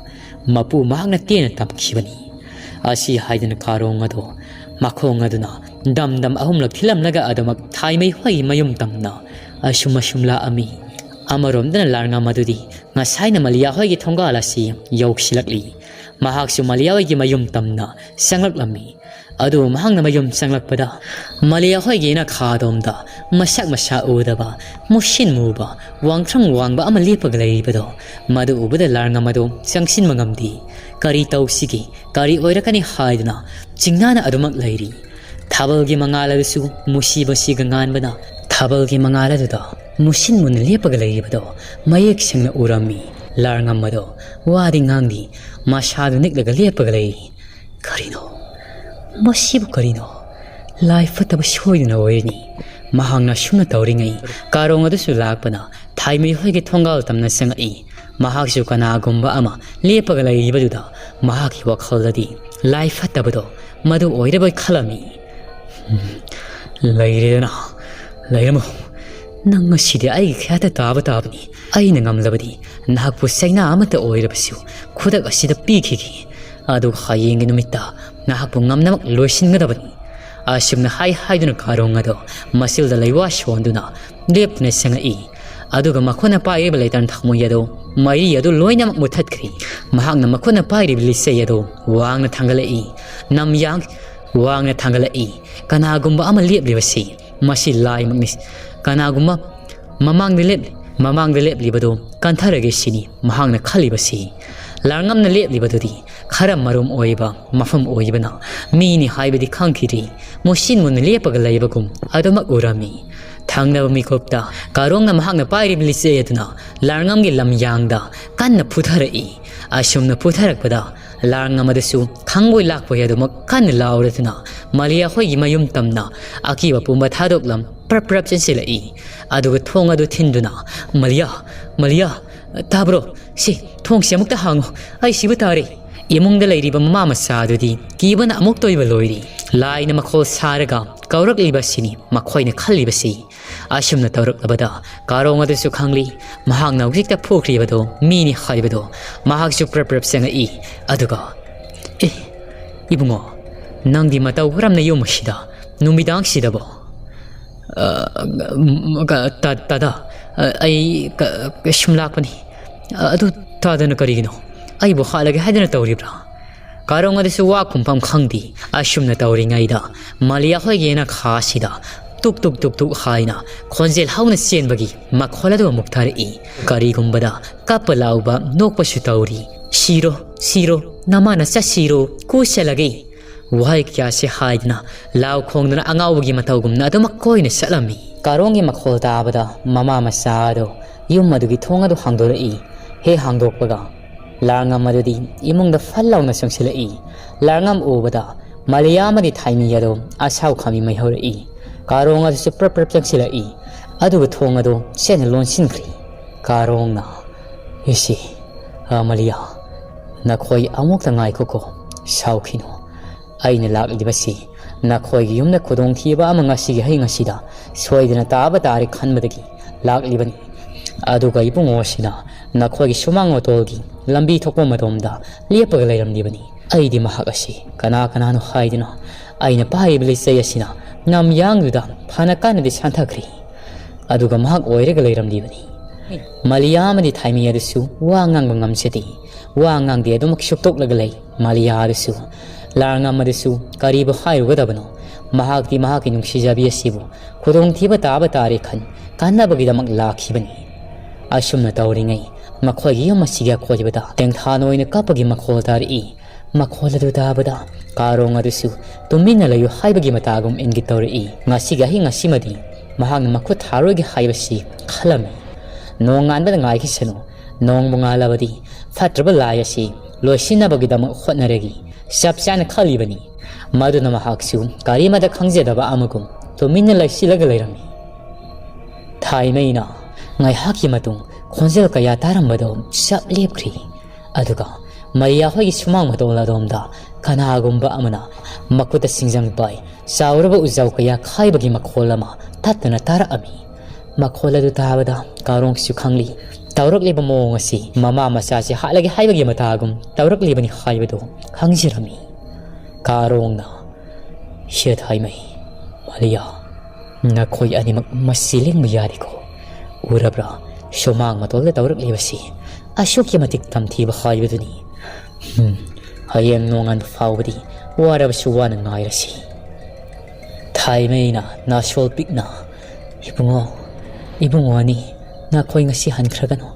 ꯃꯄꯨ ꯃꯍꯥꯛꯅ ꯇꯦꯟꯅ ꯇꯝꯈꯤꯕꯅꯤ"꯫ ꯑꯁꯤ ꯍꯥꯏꯗꯨꯅ ꯀꯥꯔꯣꯡ ꯑꯗꯣ ꯃꯈꯣꯡ ꯑꯗꯨꯅ ꯗꯝ ꯗꯝ ꯑꯍꯨꯝꯂꯛ ꯊꯤꯜꯂꯝꯂꯒ ꯑꯗꯨꯃꯛ ꯊꯥꯏꯃꯩ ꯍꯣꯏꯒꯤ ꯃꯌꯨꯝ ꯇꯝꯅ ꯑꯁꯨꯝ ꯑꯁꯨꯝ ꯂꯥꯛꯑꯝꯃꯤ꯫ ꯑꯃꯔꯣꯝꯗꯅ ꯂꯥꯔꯉꯝ ꯑꯗꯨꯗꯤ ꯉꯁꯥꯏꯅ ꯃꯂꯤꯌꯥ ꯍꯣꯏꯒꯤ ꯊꯣꯡꯒꯥꯜ ꯑꯁꯤ ꯌꯧꯁꯤꯜꯂꯛꯂꯤ꯫ ꯃꯍꯥꯛꯁꯨ ꯃꯂꯤꯌꯥ ꯍꯣꯏꯒꯤ ꯃꯌꯨꯝ ꯇꯝꯅ ꯆꯪꯂꯛꯂꯝꯃꯤ꯫ ꯑꯗꯨꯕꯨ ꯃꯍꯥꯛꯅ ꯃꯌꯨꯝ ꯆꯪꯂꯛꯄꯗ ꯃꯂꯤꯌꯥ ꯍꯣꯏꯒꯤ ꯏꯅꯥꯛꯈꯥꯗꯣꯝꯗ ꯃꯁꯛ ꯃꯁꯥ ꯎꯗꯕ, ꯃꯨꯁꯤꯟ ꯃꯨꯕ, ꯋꯥꯡꯊ꯭ꯔꯪ ꯋꯥꯡꯕ ꯑꯃ ꯂꯦꯞꯄꯒ ꯂꯩꯔꯤꯕꯗꯣ, ꯃꯗꯨ ꯎꯕꯗ ꯂꯥꯔꯉꯝ ꯑꯗꯨ ꯆꯪꯁꯤꯟꯕ ꯉꯝꯗꯦ꯫ ꯀꯔꯤ ꯇꯧꯁꯤꯒꯦ, ꯀꯔꯤ ꯑꯣꯏꯔꯛꯀꯅꯤ ꯍꯥꯏꯗꯨꯅ ꯆꯤꯡꯅꯥꯅ ꯑꯗꯨꯃꯛ ꯂꯩꯔꯤ꯫ ꯊꯥꯕꯜꯒꯤ ꯃꯉꯥꯜ ꯑꯗꯨꯁꯨ ꯃꯨꯁꯤ ꯃꯨꯁꯤꯒ ꯉꯥꯟꯕꯅ ꯊꯥꯕꯜꯒꯤ ꯃꯉꯥꯜ ꯑꯗꯨꯗ ꯃꯨꯁꯤꯟ ꯃꯨꯅ ꯂꯦꯞꯄꯒ ꯂꯩꯔꯤꯕꯗꯣ ꯃꯌꯦꯛ ꯁꯦꯡꯅ ꯎꯔꯝꯃꯤ꯫ ꯂꯥꯔꯉꯝ ꯑꯗꯣ ꯋꯥꯗꯤ ꯉꯥꯡꯗꯦ, ꯃꯁꯥꯗꯨ ꯅꯤꯛꯂꯒ ꯂꯦꯞꯄꯒ ꯂꯩꯔꯤ꯫ "ꯀꯔꯤꯅꯣ? ꯃꯁꯤꯕꯨ ꯀꯔꯤꯅꯣ? ꯂꯥꯏ ꯐꯠꯇꯕ ꯁꯣꯏꯗꯅ ꯑꯣꯏꯔꯅꯤ"꯫ ꯃꯍꯥꯛꯅ ꯁꯨꯝꯅ ꯇꯧꯔꯤꯉꯩ ꯀꯥꯔꯣꯡ ꯑꯗꯨꯁꯨ ꯂꯥꯛꯄꯅ ꯊꯥꯏꯃꯩ ꯍꯣꯏꯒꯤ ꯊꯣꯡꯒꯥꯜ ꯇꯝꯅ ꯆꯪꯉꯛꯏ꯫ ꯃꯍꯥꯛꯁꯨ ꯀꯅꯥꯒꯨꯝꯕ ꯑꯃ ꯂꯦꯞꯄꯒ ꯂꯩꯔꯤꯕꯗꯨꯗ ꯃꯍꯥꯛꯀꯤ ꯋꯥꯈꯜꯗꯗꯤ ꯂꯥꯏ ꯐꯠꯇꯕꯗꯣ ꯃꯗꯨ ꯑꯣꯏꯔꯕꯣꯏ ꯈꯜꯂꯝꯃꯤ꯫ "ꯂꯩꯔꯦꯗꯅ, ꯂꯩꯔꯝꯃꯣ꯫ ꯅꯪ ꯉꯁꯤꯗꯤ ꯑꯩꯒꯤ ꯈꯌꯥꯠꯇ ꯇꯥꯕ ꯇꯥꯕꯅꯤ꯫ ꯑꯩꯅ ꯉꯝꯂꯕꯗꯤ ꯅꯍꯥꯛꯄꯨ ꯆꯩꯅꯥ ꯑꯃꯠꯇ ꯑꯣꯏꯔꯕꯁꯨ ꯈꯨꯗꯛ ꯑꯁꯤꯗ ꯄꯤꯈꯤꯒꯦ꯫ ꯑꯗꯨꯒ ꯍꯌꯦꯡꯒꯤ ꯅꯨꯃꯤꯠꯇ ꯅꯍꯥꯛꯄꯨ ꯉꯝꯅꯃꯛ ꯂꯣꯏꯁꯤꯟꯒꯗꯕꯅꯤ"꯫ ꯑꯁꯨꯝꯅ ꯍꯥꯏ ꯍꯥꯏꯗꯨꯅ ꯀꯥꯔꯣꯡ ꯑꯗꯣ ꯃꯁꯤꯜꯗ ꯂꯩꯋꯥ ꯁꯣꯟꯗꯨꯅ ꯂꯦꯞꯇꯨꯅ ꯆꯪꯉꯛꯏ꯫ ꯑꯗꯨꯒ ꯃꯈꯣꯏꯅ ꯄꯥꯏꯔꯤꯕ ꯂꯩꯇꯥꯟ ꯊꯥꯡꯃꯣꯏ ꯑꯗꯣ, ꯃꯩꯔꯤ ꯑꯗꯨ ꯂꯣꯏꯅꯃꯛ ꯃꯨꯊꯠꯈ꯭ꯔꯤ꯫ ꯃꯍꯥꯛꯅ ꯃꯈꯨꯠꯅ ꯄꯥꯏꯔꯤꯕ ꯂꯤꯆꯩ ꯑꯗꯨ ꯋꯥꯡꯅ ꯊꯥꯡꯒꯠꯂꯛꯏ꯫ ꯅꯝꯌꯥꯡ ꯋꯥꯡꯅ ꯊꯥꯡꯒꯠꯂꯛꯏ꯫ ꯀꯅꯥꯒꯨꯝꯕ ꯑꯃ ꯂꯦꯞꯂꯤꯕꯁꯤ ꯃꯁꯤ ꯂꯥꯏꯃꯛꯅꯤ꯫ ꯀꯅꯥꯒꯨꯝꯕ ꯃꯃꯥꯡꯗ ꯂꯦꯞ-, ꯃꯃꯥꯡꯗ ꯂꯦꯞꯂꯤꯕꯗꯨ ꯀꯟꯊꯔꯒꯦ ꯁꯤꯅꯤ ꯃꯍꯥꯛꯅ ꯈꯜꯂꯤꯕꯁꯤ꯫ ꯂꯥꯡꯉꯝꯅ ꯂꯦꯞꯂꯤꯕꯗꯨꯗꯤ ꯈꯔ ꯃꯔꯨꯝ ꯑꯣꯏꯕ ꯃꯐꯝ ꯑꯣꯏꯕꯅ ꯃꯤꯅꯤ ꯍꯥꯏꯕꯗꯤ ꯈꯪꯈꯤꯗ꯭ꯔꯤ꯫ ꯃꯨꯁꯤꯟ ꯃꯨꯅ ꯂꯦꯞꯄꯒ ꯂꯩꯕꯒꯨꯝ ꯑꯗꯨꯃꯛ ꯎꯔꯝꯃꯤ꯫ ꯊꯪꯅꯕ ꯃꯤꯀꯨꯞꯇ ꯀꯥꯔꯣꯡꯅ ꯃꯍꯥꯛꯅ ꯄꯥꯏꯔꯤꯕ ꯂꯤꯆꯩ ꯑꯗꯨꯅ ꯂꯥꯡꯉꯝꯒꯤ ꯂꯝꯌꯥꯡꯗ ꯀꯟꯅ ꯐꯨꯊꯔꯛꯏ꯫ ꯑꯁꯨꯝꯅ ꯐꯨꯊꯔꯛꯄꯗ ꯂꯥꯡꯉꯝ ꯑꯗꯨꯁꯨ ꯈꯪꯕꯣꯏ ꯂꯥꯛꯄꯣꯏ ꯑꯗꯨꯃꯛ ꯀꯟꯅ ꯂꯥꯎꯔꯗꯨꯅ ꯃꯂꯤꯌꯥ ꯍꯣꯏꯒꯤ ꯃꯌꯨꯝ ꯇꯝꯅ ꯑꯀꯤꯕ ꯄꯨꯝꯕ ꯊꯥꯗꯣꯛꯂꯝ ꯄ꯭ꯔꯞ ꯄ꯭ꯔꯞ ꯆꯦꯟꯁꯤꯜꯂꯛꯏ꯫ ꯑꯗꯨꯒ ꯊꯣꯡ ꯑꯗꯨ ꯊꯤꯟꯗꯨꯅ, "ꯃꯂꯤꯌꯥ, ꯃꯂꯤꯌꯥ, ꯇꯥꯕ꯭ꯔꯣ? ꯁꯤ ꯊꯣꯡꯁꯤ ꯑꯃꯨꯛꯇ ꯍꯥꯡꯉꯨ, ꯑꯩ ꯁꯤꯕ ꯇꯥꯔꯦ!" ꯏꯃꯨꯡꯗ ꯂꯩꯔꯤꯕ ꯃꯃꯥ ꯃꯆꯥ ꯑꯗꯨꯗꯤ ꯀꯤꯕꯅ ꯑꯃꯨꯛ ꯇꯣꯏꯕ ꯂꯣꯏꯔꯤ꯫ ꯂꯥꯏꯅ ꯃꯈꯣꯜ ꯁꯥꯔꯒ ꯀꯧꯔꯛꯂꯤꯕ ꯑꯁꯤꯅꯤ ꯃꯈꯣꯏꯅ ꯈꯜꯂꯤꯕꯁꯤ꯫ ꯑꯁꯨꯝꯅ ꯇꯧꯔꯛꯂꯕꯗ ꯀꯥꯔꯣꯡ ꯑꯗꯨꯁꯨ ꯈꯪꯂꯤ, ꯃꯍꯥꯛꯅ ꯍꯧꯖꯤꯛꯇ ꯐꯨꯈ꯭ꯔꯤꯕꯗꯣ ꯃꯤꯅꯤ ꯍꯥꯏꯕꯗꯣ꯫ ꯃꯍꯥꯛꯁꯨ ꯄ꯭ꯔꯞ ꯄ꯭ꯔꯞ ꯆꯪꯉꯛꯏ꯫ ꯑꯗꯨꯒ, "ꯑꯦ, ꯏꯕꯨꯡꯉꯣ, ꯅꯪꯗꯤ ꯃꯇꯧ ꯀꯔꯝꯅ ꯌꯨꯝ ꯑꯁꯤꯗ ꯅꯨꯃꯤꯗꯥꯡꯁꯤꯗꯕꯣ?" "ꯑ, ꯎꯝ, ꯀ-, ꯇꯥ-, ꯇꯥꯗ, ꯑ, ꯑꯩ ꯀ-, ꯀ-, ꯁꯨꯝ ꯂꯥꯛꯄꯅꯤ꯫ ꯑ, ꯑꯗꯨ ꯇꯥꯗꯅ ꯀꯔꯤꯒꯤꯅꯣ? ꯑꯩꯕꯨ ꯍꯥꯠꯂꯒꯦ ꯍꯥꯏꯗꯅ ꯇꯧꯔꯤꯕ꯭ꯔꯥ?" ꯀꯥꯔꯣꯡ ꯑꯗꯨꯁꯨ ꯋꯥ ꯈꯨꯝꯐꯝ ꯈꯪꯗꯦ꯫ ꯑꯁꯨꯝꯅ ꯇꯧꯔꯤꯉꯩꯗ ꯃꯂꯤꯌꯥ ꯍꯣꯏꯒꯤ ꯌꯦꯅꯈꯥꯁꯤꯗ ꯇꯨꯛ ꯇꯨꯛ ꯇꯨꯛ ꯇꯨꯛ ꯍꯥꯏꯅ ꯈꯣꯟꯖꯦꯜ ꯍꯧꯅ ꯆꯦꯟꯕꯒꯤ ꯃꯈꯣꯜ ꯑꯗꯨ ꯑꯃꯨꯛ ꯊꯥꯔꯛꯏ꯫ ꯀꯔꯤꯒꯨꯝꯕꯗ ꯀꯞꯄ ꯂꯥꯎꯕ ꯅꯣꯛꯄꯁꯨ ꯇꯧꯔꯤ꯫ "ꯁꯤꯔꯣ, ꯁꯤꯔꯣ, ꯅꯃꯥ ꯅꯆꯥ ꯁꯤꯔꯣ, ꯀꯨꯁꯜꯂꯒꯦ!" ꯋꯥꯍꯩ ꯀꯌꯥꯁꯤ ꯍꯥꯏꯗꯨꯅ ꯂꯥꯎ ꯈꯣꯡꯗꯨꯅ ꯑꯉꯥꯎꯕꯒꯤ ꯃꯇꯧꯒꯨꯝꯅ ꯑꯗꯨꯃꯛ ꯀꯣꯏꯅ ꯆꯠꯂꯝꯃꯤ꯫ ꯀꯥꯔꯣꯡꯒꯤ ꯃꯈꯣꯜ ꯇꯥꯕꯗ ꯃꯃꯥ ꯃꯆꯥ ꯑꯗꯨ ꯌꯨꯝ ꯑꯗꯨꯒꯤ ꯊꯣꯡ ꯑꯗꯨ ꯍꯥꯡꯗꯣꯔꯛꯏ꯫ ꯍꯦꯛ ꯍꯥꯡꯗꯣꯛꯄꯒ ꯂꯥꯡꯉꯝ ꯑꯗꯨꯗꯤ ꯏꯃꯨꯡꯗ ꯐꯠ ꯂꯥꯎꯅ ꯆꯪꯁꯤꯜꯂꯛꯏ꯫ ꯂꯥꯡꯉꯝ ꯎꯕꯗ ꯃꯂꯤꯌꯥ ꯑꯃꯗꯤ ꯊꯥꯏꯃꯤ ꯑꯗꯨ ꯑꯁꯥꯎ ꯈꯥꯃꯤ ꯃꯩ ꯍꯧꯔꯛꯏ꯫ ꯀꯥꯔꯣꯡ ꯑꯗꯨꯁꯨ ꯄ꯭ꯔꯞ ꯄ꯭ꯔꯞ ꯆꯪꯁꯤꯜꯂꯛꯏ꯫ ꯑꯗꯨꯒ ꯊꯣꯡ ꯑꯗꯨ ꯆꯦꯠꯅ ꯂꯣꯟꯁꯤꯟꯈ꯭ꯔꯤ꯫ ꯀꯥꯔꯣꯡꯅ, "ꯏꯁꯤ, ꯑ, ꯃꯂꯤꯌꯥ, ꯅꯈꯣꯏ ꯑꯃꯨꯛꯇ ꯉꯥꯏꯈꯣꯀꯣ, ꯁꯥꯎꯈꯤꯅꯨ꯫ ꯑꯩꯅ ꯂꯥꯛꯂꯤꯕꯁꯤ ꯅꯈꯣꯏꯒꯤ ꯌꯨꯝꯗ ꯈꯨꯗꯣꯡꯊꯤꯕ ꯑꯃ ꯉꯁꯤꯒꯤ ꯍꯌꯦꯡ ꯑꯁꯤꯗ ꯁꯣꯏꯗꯅ ꯇꯥꯕ ꯇꯥꯔꯦ ꯈꯟꯕꯗꯒꯤ ꯂꯥꯛꯂꯤꯕꯅꯤ꯫ ꯑꯗꯨꯒ ꯏꯕꯨꯡꯉꯣ ꯑꯁꯤꯅ ꯅꯈꯣꯏꯒꯤ ꯁꯨꯃꯥꯡ ꯃꯇꯣꯜꯒꯤ ꯂꯝꯕꯤ ꯊꯣꯛꯄ ꯃꯇꯝꯗ ꯂꯦꯞꯄꯒ ꯂꯩꯔꯝꯂꯤꯕꯅꯤ꯫ ꯑꯩꯗꯤ ꯃꯍꯥꯛ ꯑꯁꯤ ꯀꯅꯥ ꯀꯅꯥꯅꯣ ꯍꯥꯏꯗꯨꯅ ꯑꯩꯅ ꯄꯥꯏꯔꯤꯕ ꯂꯤꯆꯩ ꯑꯁꯤꯅ ꯅꯝꯌꯥꯡꯗꯨꯗ ꯐꯅ ꯀꯥꯟꯅꯗꯤ ꯁꯥꯟꯊꯈ꯭ꯔꯦ꯫ ꯑꯗꯨꯒ ꯃꯍꯥꯛ ꯑꯣꯏꯔꯒ ꯂꯩꯔꯝꯂꯤꯕꯅꯤ꯫ ꯃꯥꯂꯤꯌꯥ ꯑꯃꯗꯤ ꯊꯥꯏꯃꯩ ꯑꯗꯨꯁꯨ ꯋꯥ ꯉꯥꯡꯕ ꯉꯝꯖꯗꯦ꯫ ꯋꯥ ꯉꯥꯡꯗꯦ, ꯑꯗꯨꯃꯛ ꯁꯨꯛꯇꯣꯛꯂꯒ ꯂꯩ꯫ ꯃꯥꯂꯤꯌꯥ ꯑꯗꯨꯁꯨ, ꯂꯥꯔꯉꯝ ꯑꯗꯨꯁꯨ ꯀꯔꯤꯕꯨ ꯍꯥꯏꯔꯨꯒꯗꯕꯅꯣ? ꯃꯍꯥꯛꯇꯤ ꯃꯍꯥꯛꯀꯤ ꯅꯨꯡꯁꯤꯖꯕꯤ ꯑꯁꯤꯕꯨ ꯈꯨꯗꯣꯡꯊꯤꯕ ꯇꯥꯕ ꯇꯥꯔꯦ ꯈꯟ ꯀꯥꯟꯅꯕꯒꯤꯗꯃꯛ ꯂꯥꯛꯈꯤꯕꯅꯤ꯫ ꯑꯁꯨꯝꯅ ꯇꯧꯔꯤꯉꯩ ꯃꯈꯣꯏꯒꯤ ꯌꯨꯝ ꯑꯁꯤꯒꯤ ꯑꯀꯣꯏꯕꯗ ꯇꯦꯡꯊꯥꯅ ꯑꯣꯏꯅ ꯀꯞꯄꯒꯤ ꯃꯈꯣꯜ ꯇꯥꯔꯛꯏ꯫ ꯃꯈꯣꯜ ꯑꯗꯨ ꯇꯥꯕꯗ ꯀꯥꯔꯣꯡ ꯑꯗꯨꯁꯨ ꯇꯨꯃꯤꯟꯅ ꯂꯩꯌꯨ ꯍꯥꯏꯕꯒꯤ ꯃꯇꯥꯒꯨꯝ ꯏꯪꯒꯤꯠ ꯇꯧꯔꯛꯏ꯫ ꯉꯁꯤꯒꯤ ꯑꯍꯤꯡ ꯑꯁꯤꯃꯗꯤ ꯃꯍꯥꯛꯅ ꯃꯈꯨꯠ ꯊꯥꯔꯣꯏꯒꯦ ꯍꯥꯏꯕꯁꯤ ꯈꯜꯂꯝꯃꯤ꯫ ꯅꯣꯡꯉꯥꯟꯕꯗ ꯉꯥꯏꯈꯤꯁꯅꯨ, ꯅꯣꯡꯕꯨ ꯉꯥꯜꯂꯕꯗꯤ ꯐꯠꯇ꯭ꯔꯕ ꯂꯥꯏ ꯑꯁꯤ ꯂꯣꯏꯁꯤꯟꯅꯕꯒꯤꯗꯃꯛ ꯍꯣꯠꯅꯔꯒꯦ ꯆꯞ ꯆꯥꯅ ꯈꯜꯂꯤꯕꯅꯤ꯫ ꯃꯗꯨꯅ ꯃꯍꯥꯛꯁꯨ ꯀꯔꯤꯃꯇ ꯈꯪꯖꯗꯕ ꯑꯃꯒꯨꯝ ꯇꯨꯃꯤꯟꯅ ꯂꯩꯁꯤꯜꯂꯒ ꯂꯩꯔꯝꯃꯤ꯫ ꯊꯥꯏꯃꯩꯅ ꯉꯥꯏꯍꯥꯛꯀꯤ ꯃꯇꯨꯡ ꯈꯣꯟꯖꯦꯜ ꯀꯌꯥ ꯇꯥꯔꯝꯕꯗꯣ ꯆꯞ ꯂꯦꯞꯈ꯭ꯔꯤ꯫ ꯑꯗꯨꯒ ꯃꯔꯤꯌꯥ ꯍꯣꯏꯒꯤ ꯁꯨꯃꯥꯡ ꯃꯇꯣꯜ ꯑꯗꯣꯝꯗ ꯀꯅꯥꯒꯨꯝꯕ ꯑꯃꯅ ꯃꯈꯨꯠꯇ ꯁꯤꯡꯖꯪ ꯄꯥꯏ ꯆꯥꯎꯔꯕ ꯎꯖꯥꯎ ꯀꯌꯥ ꯈꯥꯏꯕꯒꯤ ꯃꯈꯣꯜ ꯑꯃ ꯇꯠꯇꯅ ꯇꯥꯔꯛꯑꯝꯃꯤ꯫ ꯃꯈꯣꯜ ꯑꯗꯨ ꯇꯥꯕꯗ ꯀꯥꯔꯣꯡꯁꯨ ꯈꯪꯂꯤ꯫ ꯇꯧꯔꯛꯂꯤꯕ ꯃꯑꯣꯡ ꯑꯁꯤ ꯃꯃꯥ ꯃꯆꯥꯁꯤ ꯍꯥꯠꯂꯒꯦ ꯍꯥꯏꯕꯒꯤ ꯃꯇꯥꯒꯨꯝ ꯇꯧꯔꯛꯂꯤꯕꯅꯤ ꯍꯥꯏꯕꯗꯨ ꯈꯪꯖꯔꯝꯃꯤ꯫ ꯀꯥꯔꯣꯡꯅ, "ꯍꯦ ꯊꯥꯏꯃꯩ, ꯃꯥꯂꯤꯌꯥ, ꯅꯈꯣꯏ ꯑꯅꯤꯃꯛ ꯃꯁꯤ ꯂꯦꯡꯕ ꯌꯥꯗꯦꯀꯣ꯫ ꯎꯔꯕ꯭ꯔꯥ, ꯁꯨꯃꯥꯡ ꯃꯇꯣꯜꯗ ꯇꯧꯔꯛꯂꯤꯕꯁꯤ ꯑꯁꯨꯛꯀꯤ ꯃꯇꯤꯛ ꯇꯝꯊꯤꯕ ꯍꯥꯏꯕꯗꯨꯅꯤ꯫ ꯍꯝ, ꯍꯌꯦꯡ ꯅꯣꯡꯉꯥꯟꯕ ꯐꯥꯎꯕꯗꯤ ꯋꯥꯔꯕꯁꯨ ꯋꯥꯅ ꯉꯥꯏꯔꯁꯤ꯫" ꯊꯥꯏꯃꯩꯅ ꯅꯥꯁꯣꯜ ꯄꯤꯛꯅ, "ꯏꯕꯨꯡꯉꯣ, ꯏꯕꯨꯡꯉꯣ ꯑꯅꯤ, ꯅꯈꯣꯏ ꯉꯁꯤ ꯍꯟꯈ꯭ꯔꯒꯅꯨ꯫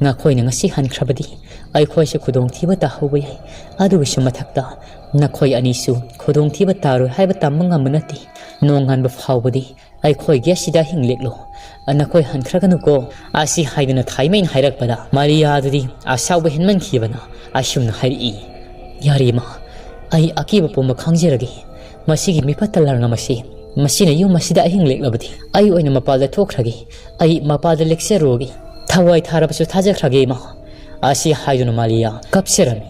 ꯅꯈꯣꯏꯅ ꯉꯁꯤ ꯍꯟꯈ꯭ꯔꯕꯗꯤ ꯑꯩꯈꯣꯏꯁꯨ ꯈꯨꯗꯣꯡꯊꯤꯕ ꯇꯥꯍꯧꯕ ꯌꯥꯏ꯫ ꯑꯗꯨꯒꯤꯁꯨ ꯃꯊꯛꯇ ꯅꯈꯣꯏ ꯑꯅꯤꯁꯨ ꯈꯨꯗꯣꯡꯊꯤꯕ ꯇꯥꯔꯣꯏ ꯍꯥꯏꯕ ꯇꯝꯕ ꯉꯝꯕ ꯅꯠꯇꯦ꯫ ꯅꯣꯡꯉꯥꯟꯕ ꯐꯥꯎꯕꯗꯤ ꯑꯩꯈꯣꯏꯒꯤ ꯑꯁꯤꯗ ꯑꯍꯤꯡ ꯂꯦꯛꯂꯣ꯫ ꯅꯈꯣꯏ ꯍꯟꯈ꯭ꯔꯒꯅꯨꯀꯣ꯫" ꯑꯁꯤ ꯍꯥꯏꯗꯨꯅ ꯊꯥꯏꯃꯩꯅ ꯍꯥꯏꯔꯛꯄꯗ ꯃꯥꯔꯤꯌꯥꯗꯨꯗꯤ ꯑꯁꯥꯎꯕ ꯍꯦꯟꯃꯟꯈꯤꯕꯅ ꯑꯁꯨꯝꯅ ꯍꯥꯏꯔꯛꯏ, "ꯌꯥꯔꯦ ꯏꯃꯥ, ꯑꯩ ꯑꯀꯤꯕ ꯄꯨꯝꯕ ꯈꯪꯖꯔꯒꯦ꯫ ꯃꯁꯤꯒꯤ ꯃꯤꯐꯠꯇ ꯂꯥꯔꯉꯝ ꯑꯁꯤ, ꯃꯁꯤꯅ ꯌꯨꯝ ꯑꯁꯤꯗ ꯑꯍꯤꯡ ꯂꯦꯛꯂꯕꯗꯤ ꯑꯩ ꯑꯣꯏꯅ ꯃꯄꯥꯜꯗ ꯊꯣꯛꯈ꯭ꯔꯒꯦ꯫ ꯑꯩ ꯃꯄꯥꯜꯗ ꯂꯦꯛꯆꯔꯨꯔꯒꯦ꯫ ꯊꯋꯥꯏ ꯊꯥꯔꯕꯁꯨ ꯊꯥꯖꯈ꯭ꯔꯒꯦ ꯏꯃꯥ꯫" ꯑꯁꯤ ꯍꯥꯏꯗꯨꯅ ꯃꯥꯂꯤꯌꯥ ꯀꯞꯆꯔꯝꯃꯤ꯫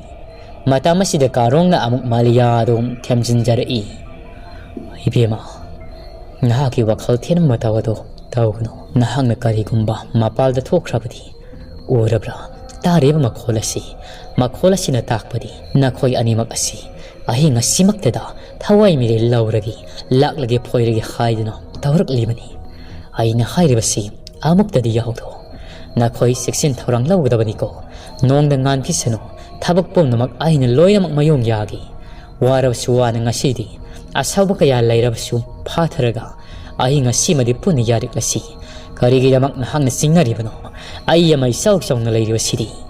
ꯃꯇꯝ ꯑꯁꯤꯗ ꯀꯥꯔꯣꯡꯅ ꯑꯃꯨꯛ ꯃꯥꯂꯤꯌꯥ ꯑꯗꯨ ꯊꯦꯝꯖꯤꯟꯖꯔꯛꯏ, "ꯏꯕꯦꯝꯃ, ꯅꯍꯥꯛꯀꯤ ꯋꯥꯈꯜ ꯊꯦꯟꯕ ꯃꯇꯧ ꯑꯗꯨ ꯇꯧꯒꯅꯨ꯫ ꯅꯍꯥꯛꯅ ꯀꯔꯤꯒꯨꯝꯕ ꯃꯄꯥꯜꯗ ꯊꯣꯛꯈ꯭ꯔꯕꯗꯤ, ꯎꯔꯕ꯭ꯔꯥ? ꯇꯥꯔꯤꯕ ꯃꯈꯣꯜ ꯑꯁꯤ, ꯃꯈꯣꯜ ꯑꯁꯤꯅ ꯇꯥꯛꯄꯗꯤ ꯅꯈꯣꯏ ꯑꯅꯤꯃꯛ ꯑꯁꯤ ꯑꯍꯤꯡ ꯑꯁꯤꯃꯛꯇꯗ ꯊꯋꯥꯏ ꯃꯤꯔꯦꯜ ꯂꯧꯔꯒꯦ, ꯂꯥꯛꯂꯒꯦ ꯐꯣꯏꯔꯒꯦ ꯍꯥꯏꯗꯨꯅ ꯇꯧꯔꯛꯂꯤꯕꯅꯤ꯫ ꯑꯩꯅ ꯍꯥꯏꯔꯤꯕꯁꯤ ꯑꯃꯨꯛꯇꯗꯤ ꯌꯥꯍꯧꯊꯣꯛꯑꯣ꯫ ꯅꯈꯣꯏ ꯆꯦꯛꯁꯤꯟ ꯊꯧꯔꯥꯡ ꯂꯧꯒꯗꯕꯅꯤꯀꯣ꯫ ꯅꯣꯡꯗ ꯉꯥꯟꯈꯤꯁꯅꯨ꯫ ꯊꯕꯛ ꯄꯨꯝꯅꯃꯛ ꯑꯩꯅ ꯂꯣꯏꯅꯃꯛ ꯃꯌꯣꯡ ꯌꯥꯒꯦ꯫ ꯋꯥꯔꯕꯁꯨ ꯋꯥꯅ ꯉꯁꯤꯗꯤ ꯑꯁꯧꯕ ꯀꯌꯥ ꯂꯩꯔꯕꯁꯨ ꯐꯥꯊꯔꯒ ꯑꯍꯤꯡ ꯑꯁꯤꯃꯗꯤ ꯄꯨꯟꯅ ꯌꯥꯔꯤꯛꯂꯁꯤ꯫ ꯀꯔꯤꯒꯤꯗꯃꯛ ꯅꯍꯥꯛꯅ ꯆꯤꯡꯅꯔꯤꯕꯅꯣ? ꯑꯩ ꯑꯃ ꯏꯆꯥꯎ ꯆꯥꯎꯅ ꯂꯩꯔꯤꯕꯁꯤꯗꯤ꯫